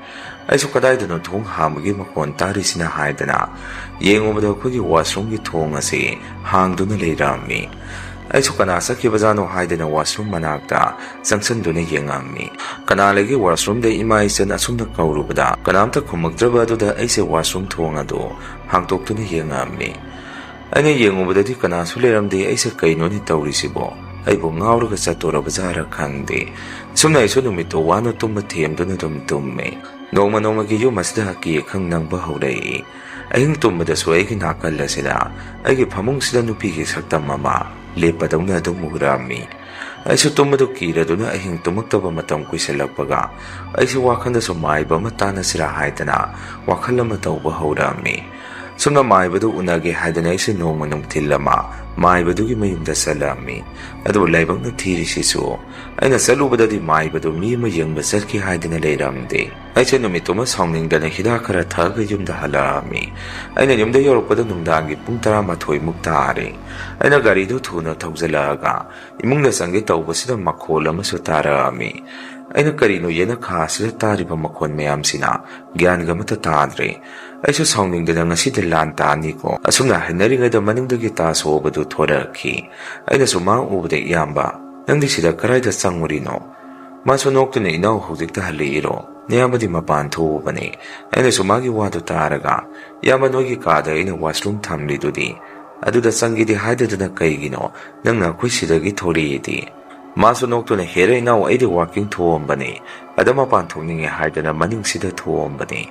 ꯑꯩꯁꯨ ꯀꯗꯥꯏꯗꯅꯣ ꯊꯣꯡ ꯍꯥꯡꯕꯒꯤ ꯃꯈꯣꯟ ꯇꯥꯔꯤꯁꯤꯅ ꯍꯥꯏꯗꯅ ꯌꯦꯡꯉꯨꯕꯗ ꯑꯩꯈꯣꯏꯒꯤ washroomꯒꯤ ꯊꯣꯡ ꯑꯁꯤ ꯍꯥꯡꯗꯨꯅ ꯂꯩꯔꯝꯃꯤ꯫ ꯑꯩꯁꯨ ꯀꯅꯥ ꯆꯠꯈꯤꯕꯖꯥꯠꯅꯣ ꯍꯥꯏꯗꯅ washroom ꯃꯅꯥꯛꯇ ꯆꯪꯁꯤꯟꯗꯨꯅ ꯌꯦꯡꯉꯝꯃꯤ꯫ ꯀꯅꯥ ꯂꯩꯒꯦ washroomꯗ ꯏꯃꯥ ꯏꯆꯟ ꯑꯁꯨꯝꯅ ꯀꯧꯔꯨꯕꯗ ꯀꯅꯥꯝꯇ ꯈꯨꯝꯃꯛꯇ꯭ꯔꯕ ꯑꯗꯨꯗ ꯑꯩꯁꯦ washroom ꯊꯣꯡ ꯑꯗꯨ ꯍꯥꯡꯇꯣꯛꯇꯨꯅ ꯌꯦꯡꯉꯝꯃꯤ꯫ ꯑꯩꯅ ꯌꯦꯡꯉꯨꯕꯗꯗꯤ ꯀꯅꯥꯁꯨ ꯂꯩꯔꯝꯗꯦ꯫ ꯑꯩꯁꯦ ꯀꯩꯅꯣꯅꯦ ꯇꯧꯔꯤꯁꯤꯕꯣ? ꯑꯩꯕꯨ ꯉꯥꯎꯔꯒ ꯆꯠꯇꯣꯔꯕ ꯖꯥꯔ ꯈꯪꯗꯦ꯫ ꯁꯨꯝꯅ ꯑꯩꯁꯨ ꯅꯨꯃꯤꯠꯇꯣ ꯋꯥꯅ ꯇꯨꯝꯕ ꯊꯦꯝꯗꯨꯅ ꯑꯗꯨꯝ ꯇꯨꯝꯃꯦ꯫ ꯅꯣꯡꯃ ꯅꯣꯡꯃꯒꯤ ꯌꯨꯝ ꯑꯁꯤꯗ ꯑꯀꯤ ꯑꯈꯪ ꯅꯪꯕ ꯍꯧꯔꯛꯏ꯫ ꯑꯍꯤꯡ ꯇꯨꯝꯕꯗꯁꯨ ꯑꯩꯒꯤ ꯅꯥꯀꯜ ꯑꯁꯤꯗ, ꯑꯩꯒꯤ ꯐꯃꯨꯡꯁꯤꯗ ꯅꯨꯄꯤꯒꯤ ꯁꯛꯇꯝ ꯑꯃ ꯂꯦꯞꯄꯗꯧꯅ ꯑꯗꯨꯝ ꯎꯔꯝꯃꯤ꯫ ꯑꯩꯁꯨ ꯇꯨꯝꯕꯗꯨ ꯀꯤꯔꯗꯨꯅ ꯑꯍꯤꯡ ꯇꯨꯝꯃꯛꯇꯕ ꯃꯇꯝ ꯀꯨꯏꯁꯜꯂꯛꯄꯒ ꯑꯩꯁꯨ ꯋꯥꯈꯜꯗꯁꯨ ꯃꯥꯏꯕ ꯑꯃ ꯇꯥꯟꯅꯁꯤꯔꯥ ꯍꯥꯏꯗꯅ ꯋꯥꯈꯜ ꯑꯃ ꯇꯧꯕ ꯍꯧꯔꯛꯑꯝꯃꯤ꯫ ꯁꯨꯝꯅ ꯃꯥꯏꯕꯗꯨ ꯎꯅꯒꯦ ꯍꯥꯏꯗꯅ ꯑꯩꯁꯦ ꯅꯣꯡꯃ ꯅꯨꯡꯊꯤꯜ ꯑꯃ ꯃꯥꯏꯕꯗꯨꯒꯤ ꯃꯌꯨꯝꯗ ꯆꯠꯂꯝꯃꯤ꯫ ꯑꯗꯨꯕꯨ ꯂꯥꯏꯕꯛꯅ ꯊꯤꯔꯤꯁꯤꯁꯨ, ꯑꯩꯅ ꯆꯠꯂꯨꯕꯗꯗꯤ ꯃꯥꯏꯕꯗꯨ ꯃꯤ ꯑꯃ ꯌꯦꯡꯕ ꯆꯠꯈꯤ ꯍꯥꯏꯗꯅ ꯂꯩꯔꯝꯗꯦ꯫ ꯑꯩꯁꯦ ꯅꯨꯃꯤꯠꯇꯨꯃ ꯁꯥꯎꯅꯤꯡꯗꯅ ꯍꯤꯗꯥꯛ ꯈꯔ ꯊꯛꯑꯒ ꯌꯨꯝꯗ ꯍꯜꯂꯛꯑꯝꯃꯤ꯫ ꯑꯩꯅ ꯌꯨꯝꯗ ꯌꯧꯔꯛꯄꯗ ꯅꯨꯡꯗꯥꯡꯒꯤ ꯄꯨꯡ ꯇꯔꯥꯃꯥꯊꯣꯏ ꯃꯨꯛ ꯇꯥꯔꯦ꯫ ꯑꯩꯅ ꯒꯥꯔꯤꯗꯨ ꯊꯨꯅ ꯊꯧꯖꯤꯜꯂꯛꯑꯒ ꯏꯃꯨꯡꯗ ꯆꯪꯒꯦ ꯇꯧꯕꯁꯤꯗ ꯃꯈꯣꯜ ꯑꯃꯁꯨ ꯇꯥꯔꯛꯑꯝꯃꯤ꯫ ꯑꯩꯅ ꯀꯔꯤꯅꯣ ꯌꯦꯅꯈꯥ ꯑꯁꯤꯗ ꯇꯥꯔꯤꯕ ꯃꯈꯣꯜ ꯃꯌꯥꯝꯁꯤꯅ? ꯒ꯭ꯌꯥꯟꯒ ꯑꯃꯠꯇ ꯇꯥꯗ꯭ꯔꯦ꯫ ꯑꯩꯁꯨ ꯁꯥꯎꯅꯤꯡꯗꯅ ꯉꯁꯤꯗꯤ ꯂꯥꯟ ꯇꯥꯅꯤꯀꯣ꯫ ꯑꯁꯨꯝꯅ ꯍꯥꯏꯅꯔꯤꯉꯩꯗ ꯃꯅꯤꯡꯗꯒꯤ ꯇꯥꯁꯣꯕꯗꯨ ꯊꯣꯔꯛꯈꯤ꯫ ꯑꯩꯅꯁꯨ ꯃꯥ ꯎꯕꯗ, "ꯏꯌꯥꯝꯕ, ꯅꯪꯗꯤ ꯁꯤꯗ ꯀꯔꯥꯏꯗ ꯆꯪꯉꯨꯔꯤꯅꯣ?" ꯃꯥꯁꯨ ꯅꯣꯛꯇꯨꯅ, "ꯏꯅꯥꯎ ꯍꯧꯖꯤꯛꯇ ꯍꯜꯂꯛꯏꯔꯣ?" ꯅꯌꯥꯝꯕꯗꯤ ꯃꯄꯥꯟ ꯊꯣꯛꯎꯕꯅꯤ꯫ ꯑꯩꯅꯁꯨ ꯃꯥꯒꯤ ꯋꯥꯗꯨ ꯇꯥꯔꯒ, "ꯏꯌꯥꯝꯕ, ꯅꯣꯏꯒꯤ ꯀꯥꯗ ꯑꯩꯅ washroom ꯊꯝꯂꯤꯗꯨꯗꯤ, ꯑꯗꯨꯗ ꯆꯪꯒꯦꯗꯤ ꯍꯥꯏꯗꯗꯅ ꯀꯩꯒꯤꯅꯣ ꯅꯪꯅ ꯑꯩꯈꯣꯏ ꯁꯤꯗꯒꯤ ꯊꯣꯔꯛꯏꯗꯤ?" ꯃꯥꯁꯨ ꯅꯣꯛꯇꯨꯅ, "ꯍꯦꯔꯦ ꯏꯅꯥꯎ, ꯑꯩꯗꯤ walking ꯊꯣꯛꯑꯝꯕꯅꯤ, ꯑꯗ ꯃꯄꯥꯟ ꯊꯣꯛꯅꯤꯡꯉꯦ ꯍꯥꯏꯗꯅ ꯃꯅꯤꯡꯁꯤꯗ ꯊꯣꯛꯑꯝꯕꯅꯤ꯫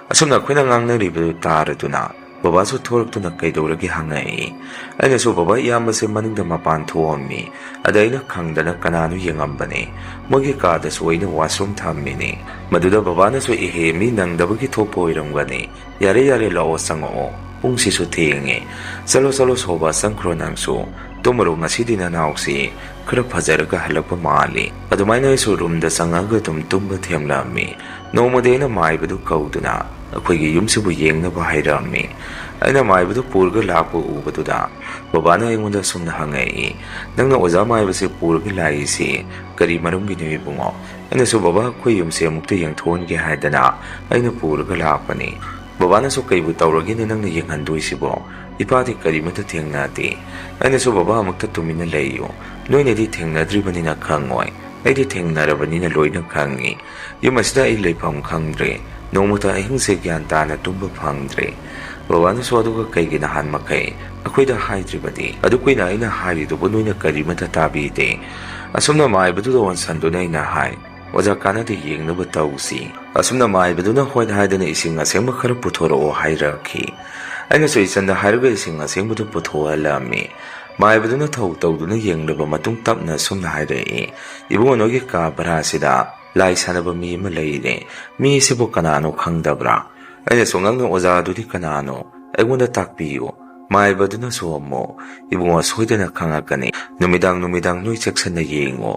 ꯑꯁꯨꯝꯅ ꯑꯩꯈꯣꯏꯅ ꯉꯥꯡꯅꯔꯤꯕꯗꯨ ꯇꯥꯔꯗꯨꯅ ꯕꯕꯥꯁꯨ ꯊꯣꯔꯛꯇꯨꯅ ꯀꯩꯗꯧꯔꯒꯦ ꯍꯪꯉꯛꯏ꯫ ꯑꯩꯅꯁꯨ, "ꯕꯕꯥ, ꯏꯌꯥꯝꯕꯁꯦ ꯃꯅꯤꯡꯗ ꯃꯄꯥꯟ ꯊꯣꯛꯑꯝꯃꯤ, ꯑꯗ ꯑꯩꯅ ꯈꯪꯗꯅ ꯀꯅꯥꯅꯣ ꯌꯦꯡꯉꯝꯕꯅꯤ꯫ ꯃꯣꯏꯒꯤ ꯀꯥꯗꯁꯨ ꯑꯩꯅ washroom ꯊꯝꯃꯤꯅꯤ꯫ ꯃꯗꯨꯗ ꯕꯕꯥꯅꯁꯨ, 'ꯏꯍꯦ, ꯃꯤ ꯅꯪꯗꯕꯒꯤ ꯊꯣꯛꯄ ꯑꯣꯏꯔꯝꯒꯅꯤ꯫ ꯌꯥꯔꯦ, ꯌꯥꯔꯦ, ꯂꯥꯛꯑꯣ, ꯆꯪꯉꯛꯑꯣ꯫ ꯄꯨꯡꯁꯤꯁꯨ ꯊꯦꯡꯉꯦ꯫ ꯆꯠꯂꯣ, ꯆꯠꯂꯣ, ꯁꯣꯕꯥ, ꯆꯪꯈ꯭ꯔꯣ ꯅꯪꯁꯨ꯫ ꯇꯨꯝꯃꯔꯣ, ꯉꯁꯤꯗꯤ ꯅꯅꯥꯎꯁꯤ ꯈꯔ ꯐꯖꯔꯒ ꯍꯜꯂꯛꯄ ꯃꯥꯜꯂꯤ.' ꯑꯗꯨꯃꯥꯏꯅ ꯑꯩꯁꯨ roomꯗ ꯆꯪꯉꯒ ꯑꯗꯨꯝ ꯇꯨꯝꯕ ꯊꯦꯝꯂꯛꯑꯝꯃꯤ꯫ ꯅꯣꯡꯃꯗꯤ ꯑꯩꯅ ꯃꯥꯏꯕꯗꯨ ꯀꯧꯗꯨꯅ ꯑꯩꯈꯣꯏꯒꯤ ꯌꯨꯝꯁꯤꯕꯨ ꯌꯦꯡꯅꯕ ꯍꯥꯏꯔꯛꯑꯝꯃꯤ꯫ ꯑꯩꯅ ꯃꯥꯏꯕꯗꯨ ꯄꯨꯔꯒ ꯂꯥꯛꯄ ꯎꯕꯗꯨꯗ ꯕꯕꯥꯅ ꯑꯩꯉꯣꯟꯗ ꯑꯁꯨꯝꯅ ꯍꯪꯉꯛꯏ, "ꯅꯪꯅ ꯑꯣꯖꯥ ꯃꯥꯏꯕꯁꯦ ꯄꯨꯔꯒ ꯂꯥꯛꯏꯁꯤ ꯀꯔꯤ ꯃꯔꯝꯒꯤꯅꯣ ꯏꯕꯨꯡꯉꯣ?" ꯑꯩꯅꯁꯨ, "ꯕꯕꯥ, ꯑꯩꯈꯣꯏ ꯌꯨꯝꯁꯦ ꯑꯃꯨꯛꯇ ꯌꯦꯡꯊꯣꯛꯍꯟꯒꯦ ꯍꯥꯏꯗꯅ ꯑꯩꯅ ꯄꯨꯔꯒ ꯂꯥꯛꯄꯅꯤ꯫" ꯕꯕꯥꯅꯁꯨ, "ꯀꯩꯕꯨ ꯇꯧꯔꯒꯦꯅꯦ ꯅꯪꯅ ꯌꯦꯡꯍꯟꯗꯣꯏꯁꯤꯕꯣ? ꯏꯄꯥꯗꯤ ꯀꯔꯤꯃꯠꯇ ꯊꯦꯡꯅꯗꯦ꯫" ꯑꯩꯅꯁꯨ, "ꯕꯕꯥ, ꯑꯃꯨꯛꯇ ꯇꯨꯃꯤꯟꯅ ꯂꯩꯌꯨ꯫ ꯅꯣꯏꯅꯗꯤ ꯊꯦꯡꯅꯗ꯭ꯔꯤꯕꯅꯤꯅ ꯈꯪꯉꯣꯏ꯫ ꯑꯩꯗꯤ ꯊꯦꯡꯅꯔꯕꯅꯤꯅ ꯂꯣꯏꯅ ꯈꯪꯉꯤ꯫ ꯌꯨꯝ ꯑꯁꯤꯗ ꯑꯩ ꯂꯩꯐꯝ ꯈꯪꯗ꯭ꯔꯦ꯫ ꯅꯣꯡꯃꯇ ꯑꯍꯤꯡꯁꯦ ꯒ꯭ꯌꯥꯟ ꯇꯥꯅ ꯇꯨꯝꯕ ꯐꯪꯗ꯭ꯔꯦ꯫" ꯕꯕꯥꯅꯁꯨ, "ꯑꯗꯨꯒ ꯀꯩꯒꯤ ꯅꯍꯥꯟ ꯃꯈꯩ ꯑꯩꯈꯣꯏꯗ ꯍꯥꯏꯗ꯭ꯔꯤꯕꯗꯤ? ꯑꯗꯨ ꯀꯨꯏꯅ ꯑꯩꯅ ꯍꯥꯏꯔꯤꯗꯨꯕꯨ ꯅꯣꯏꯅ ꯀꯔꯤꯃꯠꯇ ꯇꯥꯕꯤꯗꯦ?" ꯑꯁꯨꯝꯅ ꯃꯥꯏꯕꯗꯨꯗ ꯑꯣꯟꯁꯟꯗꯨꯅ ꯑꯩꯅ ꯍꯥꯏ, "ꯑꯣꯖꯥ, ꯀꯥꯟꯅꯗꯦ, ꯌꯦꯡꯅꯕ ꯇꯧꯁꯤ꯫" ꯑꯁꯨꯝꯅ ꯃꯥꯏꯕꯗꯨꯅ ꯍꯣꯏ ꯍꯥꯏꯗꯅ ꯏꯁꯤꯡ ꯑꯁꯦꯡꯕ ꯈꯔ ꯄꯨꯊꯣꯔꯛꯑꯣ ꯍꯥꯏꯔꯛꯈꯤ꯫ ꯑꯩꯅꯁꯨ ꯏꯆꯟꯗ ꯍꯥꯏꯔꯒ ꯏꯁꯤꯡ ꯑꯁꯦꯡꯕꯗꯨ ꯄꯨꯊꯣꯛꯍꯜꯂꯝꯃꯤ꯫ ꯃꯥꯏꯕꯗꯨꯅ ꯊꯧ ꯇꯧꯗꯨꯅ ꯌꯦꯡꯂꯕ ꯃꯇꯨꯡ ꯇꯞꯅ ꯑꯁꯨꯝꯅ ꯍꯥꯏꯔꯛꯏ, "ꯏꯕꯨꯡꯉꯣ, ꯅꯣꯏꯒꯤ ꯀꯥ ꯚꯔꯥꯁꯤꯗ ꯂꯥꯏ ꯁꯥꯟꯅꯕ ꯃꯤ ꯑꯃ ꯂꯩꯔꯦ꯫ ꯃꯤ ꯑꯁꯤꯕꯨ ꯀꯅꯥꯅꯣ ꯈꯪꯗꯕ꯭ꯔꯥ?" ꯑꯩꯅꯁꯨ ꯉꯛꯅ, "ꯑꯣꯖꯥ, ꯑꯗꯨꯗꯤ ꯀꯅꯥꯅꯣ? ꯑꯩꯉꯣꯟꯗ ꯇꯥꯛꯄꯤꯌꯨ꯫" ꯃꯥꯏꯕꯗꯨꯅꯁꯨ ꯑꯃꯨꯛ, "ꯏꯕꯨꯡꯉꯣ, ꯁꯣꯏꯗꯅ ꯈꯪꯉꯛꯀꯅꯤ꯫ ꯅꯨꯃꯤꯗꯥꯡ ꯅꯨꯃꯤꯗꯥꯡ ꯅꯣꯏ ꯆꯦꯛꯁꯟꯅ ꯌꯦꯡꯉꯨ꯫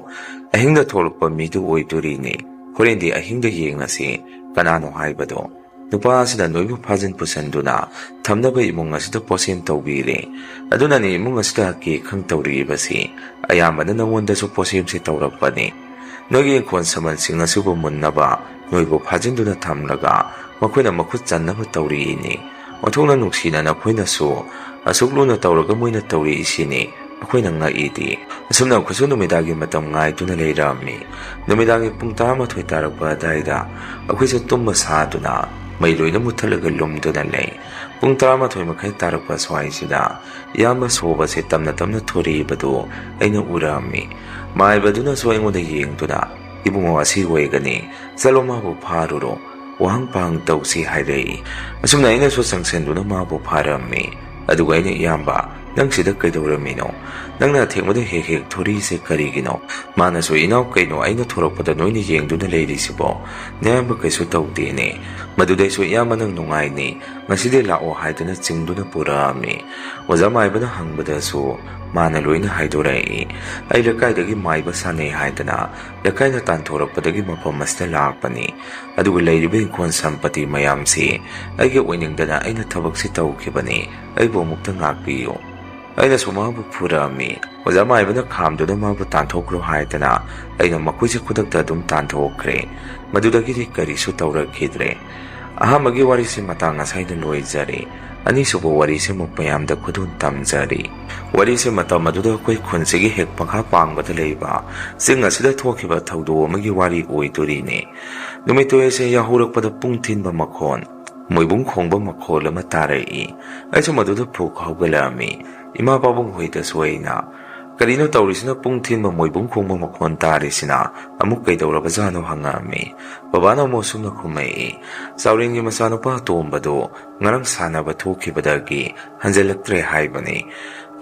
ꯑꯍꯤꯡꯗ ꯊꯣꯛꯂꯛꯄ ꯃꯤꯗꯨ ꯑꯣꯏꯗꯣꯔꯤꯅꯤ꯫ ꯍꯣꯔꯦꯟꯗꯤ ꯑꯍꯤꯡꯗ ꯌꯦꯡꯂꯁꯤ ꯀꯅꯥꯅꯣ ꯍꯥꯏꯕꯗꯣ꯫ ꯅꯨꯄꯥ ꯑꯁꯤꯅ ꯅꯣꯏꯕꯨ ꯐꯥꯖꯤꯟ ꯄꯨꯁꯤꯟꯗꯨꯅ ꯊꯝꯅꯕ ꯏꯃꯨꯡ ꯑꯁꯤꯗ ꯄꯣꯠꯁꯦꯝ ꯇꯧꯕꯤꯔꯦ꯫ ꯑꯗꯨꯅꯅꯤ ꯏꯃꯨꯡ ꯑꯁꯤꯗ ꯍꯛꯀꯦ ꯈꯪ ꯇꯧꯔꯤꯕꯁꯤ꯫ ꯑꯌꯥꯝꯕꯅ ꯅꯉꯣꯟꯗꯁꯨ ꯄꯣꯠꯁꯦꯝꯁꯦ ꯇꯧꯔꯛꯄꯅꯤ꯫ ꯅꯣꯏꯒꯤ ꯏꯪꯈꯣꯜ ꯁꯝꯕꯜꯁꯤꯡ ꯑꯁꯤꯕꯨ ꯃꯨꯟꯅꯕ ꯅꯣꯏꯕꯨ ꯐꯥꯖꯤꯟꯗꯨꯅ ꯊꯝꯂꯒ ꯃꯈꯣꯏꯅ ꯃꯈꯨꯠ ꯆꯟꯅꯕ ꯇꯧꯔꯤꯅꯤ꯫ ꯑꯣꯟꯊꯣꯛꯅ ꯅꯨꯡꯁꯤꯅ ꯅꯈꯣꯏꯅꯁꯨ ꯑꯁꯨꯛ ꯂꯨꯅ ꯇꯧꯔꯒ ꯃꯣꯏꯅ ꯇꯧꯔꯤꯁꯤꯅꯤ꯫ ꯑꯩꯈꯣꯏꯅ ꯉꯛꯏꯗꯤ꯫ ꯑꯁꯨꯝꯅ ꯑꯩꯈꯣꯏꯁꯨ ꯅꯨꯃꯤꯗꯥꯡꯒꯤ ꯃꯇꯝ ꯉꯥꯏꯗꯨꯅ ꯂꯩꯔꯝꯃꯤ꯫ ꯅꯨꯃꯤꯗꯥꯡꯒꯤ ꯄꯨꯡ ꯇꯔꯥꯃꯥꯊꯣꯏ ꯇꯥꯔꯛꯄ ꯑꯗꯥꯏꯗ ꯑꯩꯈꯣꯏꯁꯨ ꯇꯨꯝꯕ ꯁꯥꯗꯨꯅ ꯃꯩ ꯂꯣꯏꯅ ꯃꯨꯠꯊꯠꯂꯒ ꯂꯨꯝꯗꯨꯅ ꯂꯩ꯫ ꯄꯨꯡ ꯇꯔꯥꯃꯥꯊꯣꯏ ꯃꯈꯥꯏ ꯇꯥꯔꯛꯄ ꯁ꯭ꯋꯥꯏꯁꯤꯗ ꯏꯌꯥꯝꯕ ꯁꯣꯕꯁꯦ ꯇꯞꯅ ꯇꯞꯅ ꯊꯣꯔꯛꯏꯕꯗꯨ ꯑꯩꯅ ꯎꯔꯝꯃꯤ꯫ ꯃꯥꯏꯕꯗꯨꯅꯁꯨ ꯑꯩꯉꯣꯟꯗ ꯌꯦꯡꯗꯨꯅ, "ꯏꯕꯨꯡꯉꯣ, ꯑꯁꯤ ꯑꯣꯏꯒꯅꯤ, ꯆꯠꯂꯣ, ꯃꯥꯕꯨ ꯐꯥꯔꯨꯔꯣ, ꯋꯥꯍꯪ ꯄꯥꯍꯪ ꯇꯧꯁꯤ," ꯍꯥꯏꯔꯛꯏ꯫ ꯑꯁꯨꯝꯅ ꯑꯩꯅꯁꯨ ꯆꯪꯁꯤꯟꯗꯨꯅ ꯃꯥꯕꯨ ꯐꯥꯔꯝꯃꯤ꯫ ꯑꯗꯨꯒ ꯑꯩꯅ, "ꯏꯌꯥꯝꯕ, ꯅꯪ ꯁꯤꯗ ꯀꯩꯗꯧꯔꯝꯃꯤꯅꯣ? ꯅꯪꯅ ꯑꯊꯦꯡꯕꯗ ꯍꯦꯛ ꯍꯦꯛ ꯊꯣꯔꯛꯏꯁꯦ ꯀꯔꯤꯒꯤꯅꯣ?" ꯃꯥꯅꯁꯨ, "ꯏꯅꯥꯎ, ꯀꯩꯅꯣ ꯑꯩꯅ ꯊꯣꯔꯛꯄꯗ ꯅꯣꯏꯅ ꯌꯦꯡꯗꯨꯅ ꯂꯩꯔꯤꯁꯤꯕꯣ? ꯅꯌꯥꯝꯕ ꯀꯩꯁꯨ ꯇꯧꯗꯦꯅꯦ?" ꯃꯗꯨꯗꯩꯁꯨ, "ꯏꯌꯥꯝꯕ, ꯅꯪ ꯅꯨꯡꯉꯥꯏꯅꯤ, ꯉꯁꯤꯗꯤ ꯂꯥꯛꯑꯣ" ꯍꯥꯏꯗꯨꯅ ꯆꯤꯡꯗꯨꯅ ꯄꯨꯔꯛꯑꯝꯃꯤ꯫ ꯑꯣꯖꯥ ꯃꯥꯏꯕꯅ ꯍꯪꯕꯗꯁꯨ ꯃꯥꯅ ꯂꯣꯏꯅ ꯍꯥꯏꯗꯣꯔꯛꯏ꯫ ꯑꯩ ꯂꯩꯀꯥꯏꯗꯒꯤ ꯃꯥꯏꯕ ꯁꯥꯟꯅꯩ ꯍꯥꯏꯗꯅ ꯂꯩꯀꯥꯏꯅ ꯇꯥꯟꯊꯣꯔꯛꯄꯗꯒꯤ ꯃꯐꯝ ꯑꯁꯤꯗ ꯂꯥꯛꯄꯅꯤ꯫ ꯑꯗꯨꯒ ꯂꯩꯔꯤꯕ ꯏꯪꯈꯣꯜ ꯁꯝꯄꯇꯤ ꯃꯌꯥꯝꯁꯤ ꯑꯩꯒꯤ ꯑꯣꯏꯅꯤꯡꯗꯅ ꯑꯩꯅ ꯊꯕꯛꯁꯤ ꯇꯧꯈꯤꯕꯅꯤ꯫ ꯑꯩꯕꯨ ꯑꯃꯨꯛꯇ ꯉꯥꯛꯄꯤꯌꯨ꯫ ꯑꯩꯅꯁꯨ ꯃꯥꯕꯨ ꯐꯨꯔꯛꯑꯝꯃꯤ꯫ ꯑꯣꯖꯥ ꯃꯥꯏꯕꯅ ꯈꯥꯝꯗꯨꯅ ꯃꯥꯕꯨ ꯇꯥꯟꯊꯣꯛꯈ꯭ꯔꯣ ꯍꯥꯏꯗꯅ ꯑꯩꯅ ꯃꯈꯣꯏꯁꯦ ꯈꯨꯗꯛꯇ ꯑꯗꯨꯝ ꯇꯥꯟꯊꯣꯛꯈ꯭ꯔꯦ꯫ ꯃꯗꯨꯗꯒꯤꯗꯤ ꯀꯔꯤꯁꯨ ꯇꯧꯔꯛꯈꯤꯗ꯭ꯔꯦ꯫ ꯑꯍꯥꯟꯕꯒꯤ ꯋꯥꯔꯤꯁꯤ ꯃꯇꯥꯡ ꯑꯁꯥꯏꯗ ꯂꯣꯏꯖꯔꯦ꯫ ꯑꯅꯤꯁꯨꯕ ꯋꯥꯔꯤꯁꯤ ꯑꯃꯨꯛ ꯃꯌꯥꯝꯗ ꯈꯨꯗꯣꯜ ꯇꯝꯖꯔꯤ꯫ ꯋꯥꯔꯤꯁꯤ ꯃꯇꯝ ꯑꯗꯨꯗ ꯑꯩꯈꯣꯏ ꯈꯨꯟꯁꯤꯒꯤ ꯍꯦꯛ ꯃꯈꯥ ꯄꯥꯡꯕꯗ ꯂꯩꯕ ꯆꯤꯡ ꯑꯁꯤꯗ ꯊꯣꯛꯈꯤꯕ ꯊꯧꯗꯣꯛ ꯑꯃꯒꯤ ꯋꯥꯔꯤ ꯑꯣꯏꯗꯣꯔꯤꯅꯤ꯫ ꯅꯨꯃꯤꯠꯇꯨ ꯑꯩꯁꯦ ꯌꯥꯍꯧꯔꯛꯄꯗ ꯄꯨꯡ ꯊꯤꯟꯕ ꯃꯈꯣꯟ, ꯃꯣꯏꯕꯨꯡ ꯈꯣꯡꯕ ꯃꯈꯣꯜ ꯑꯃ ꯇꯥꯔꯛꯏ꯫ ꯑꯩꯁꯨ ꯃꯗꯨꯗ ꯐꯨꯛ ꯍꯧꯒꯠꯂꯛꯑꯝꯃꯤ꯫ ꯏꯃꯥ ꯄꯥꯕꯨꯡ ꯍꯣꯏꯗꯁꯨ ꯑꯩꯅ, "ꯀꯔꯤꯅꯣ ꯇꯧꯔꯤꯁꯤꯅ? ꯄꯨꯡ ꯊꯤꯟꯕ ꯃꯣꯏꯕꯨꯡ ꯈꯣꯡꯕ ꯃꯈꯣꯟ ꯇꯥꯔꯤꯁꯤꯅ ꯑꯃꯨꯛ ꯀꯩꯗꯧꯔꯕꯖꯥꯠꯅꯣ?" ꯍꯪꯉꯛꯑꯝꯃꯤ꯫ ꯕꯕꯥꯅ ꯑꯃꯨꯛ ꯑꯁꯨꯝꯅ ꯈꯨꯝꯃꯛꯏ, "ꯆꯥꯎꯔꯦꯟꯒꯤ ꯃꯆꯥꯅꯨꯄꯥ ꯑꯇꯣꯝꯕꯗꯨ ꯉꯔꯥꯡ ꯁꯥꯟꯅꯕ ꯊꯣꯛꯈꯤꯕꯗꯒꯤ ꯍꯟꯖꯤꯜꯂꯛꯇ꯭ꯔꯦ ꯍꯥꯏꯕꯅꯤ꯫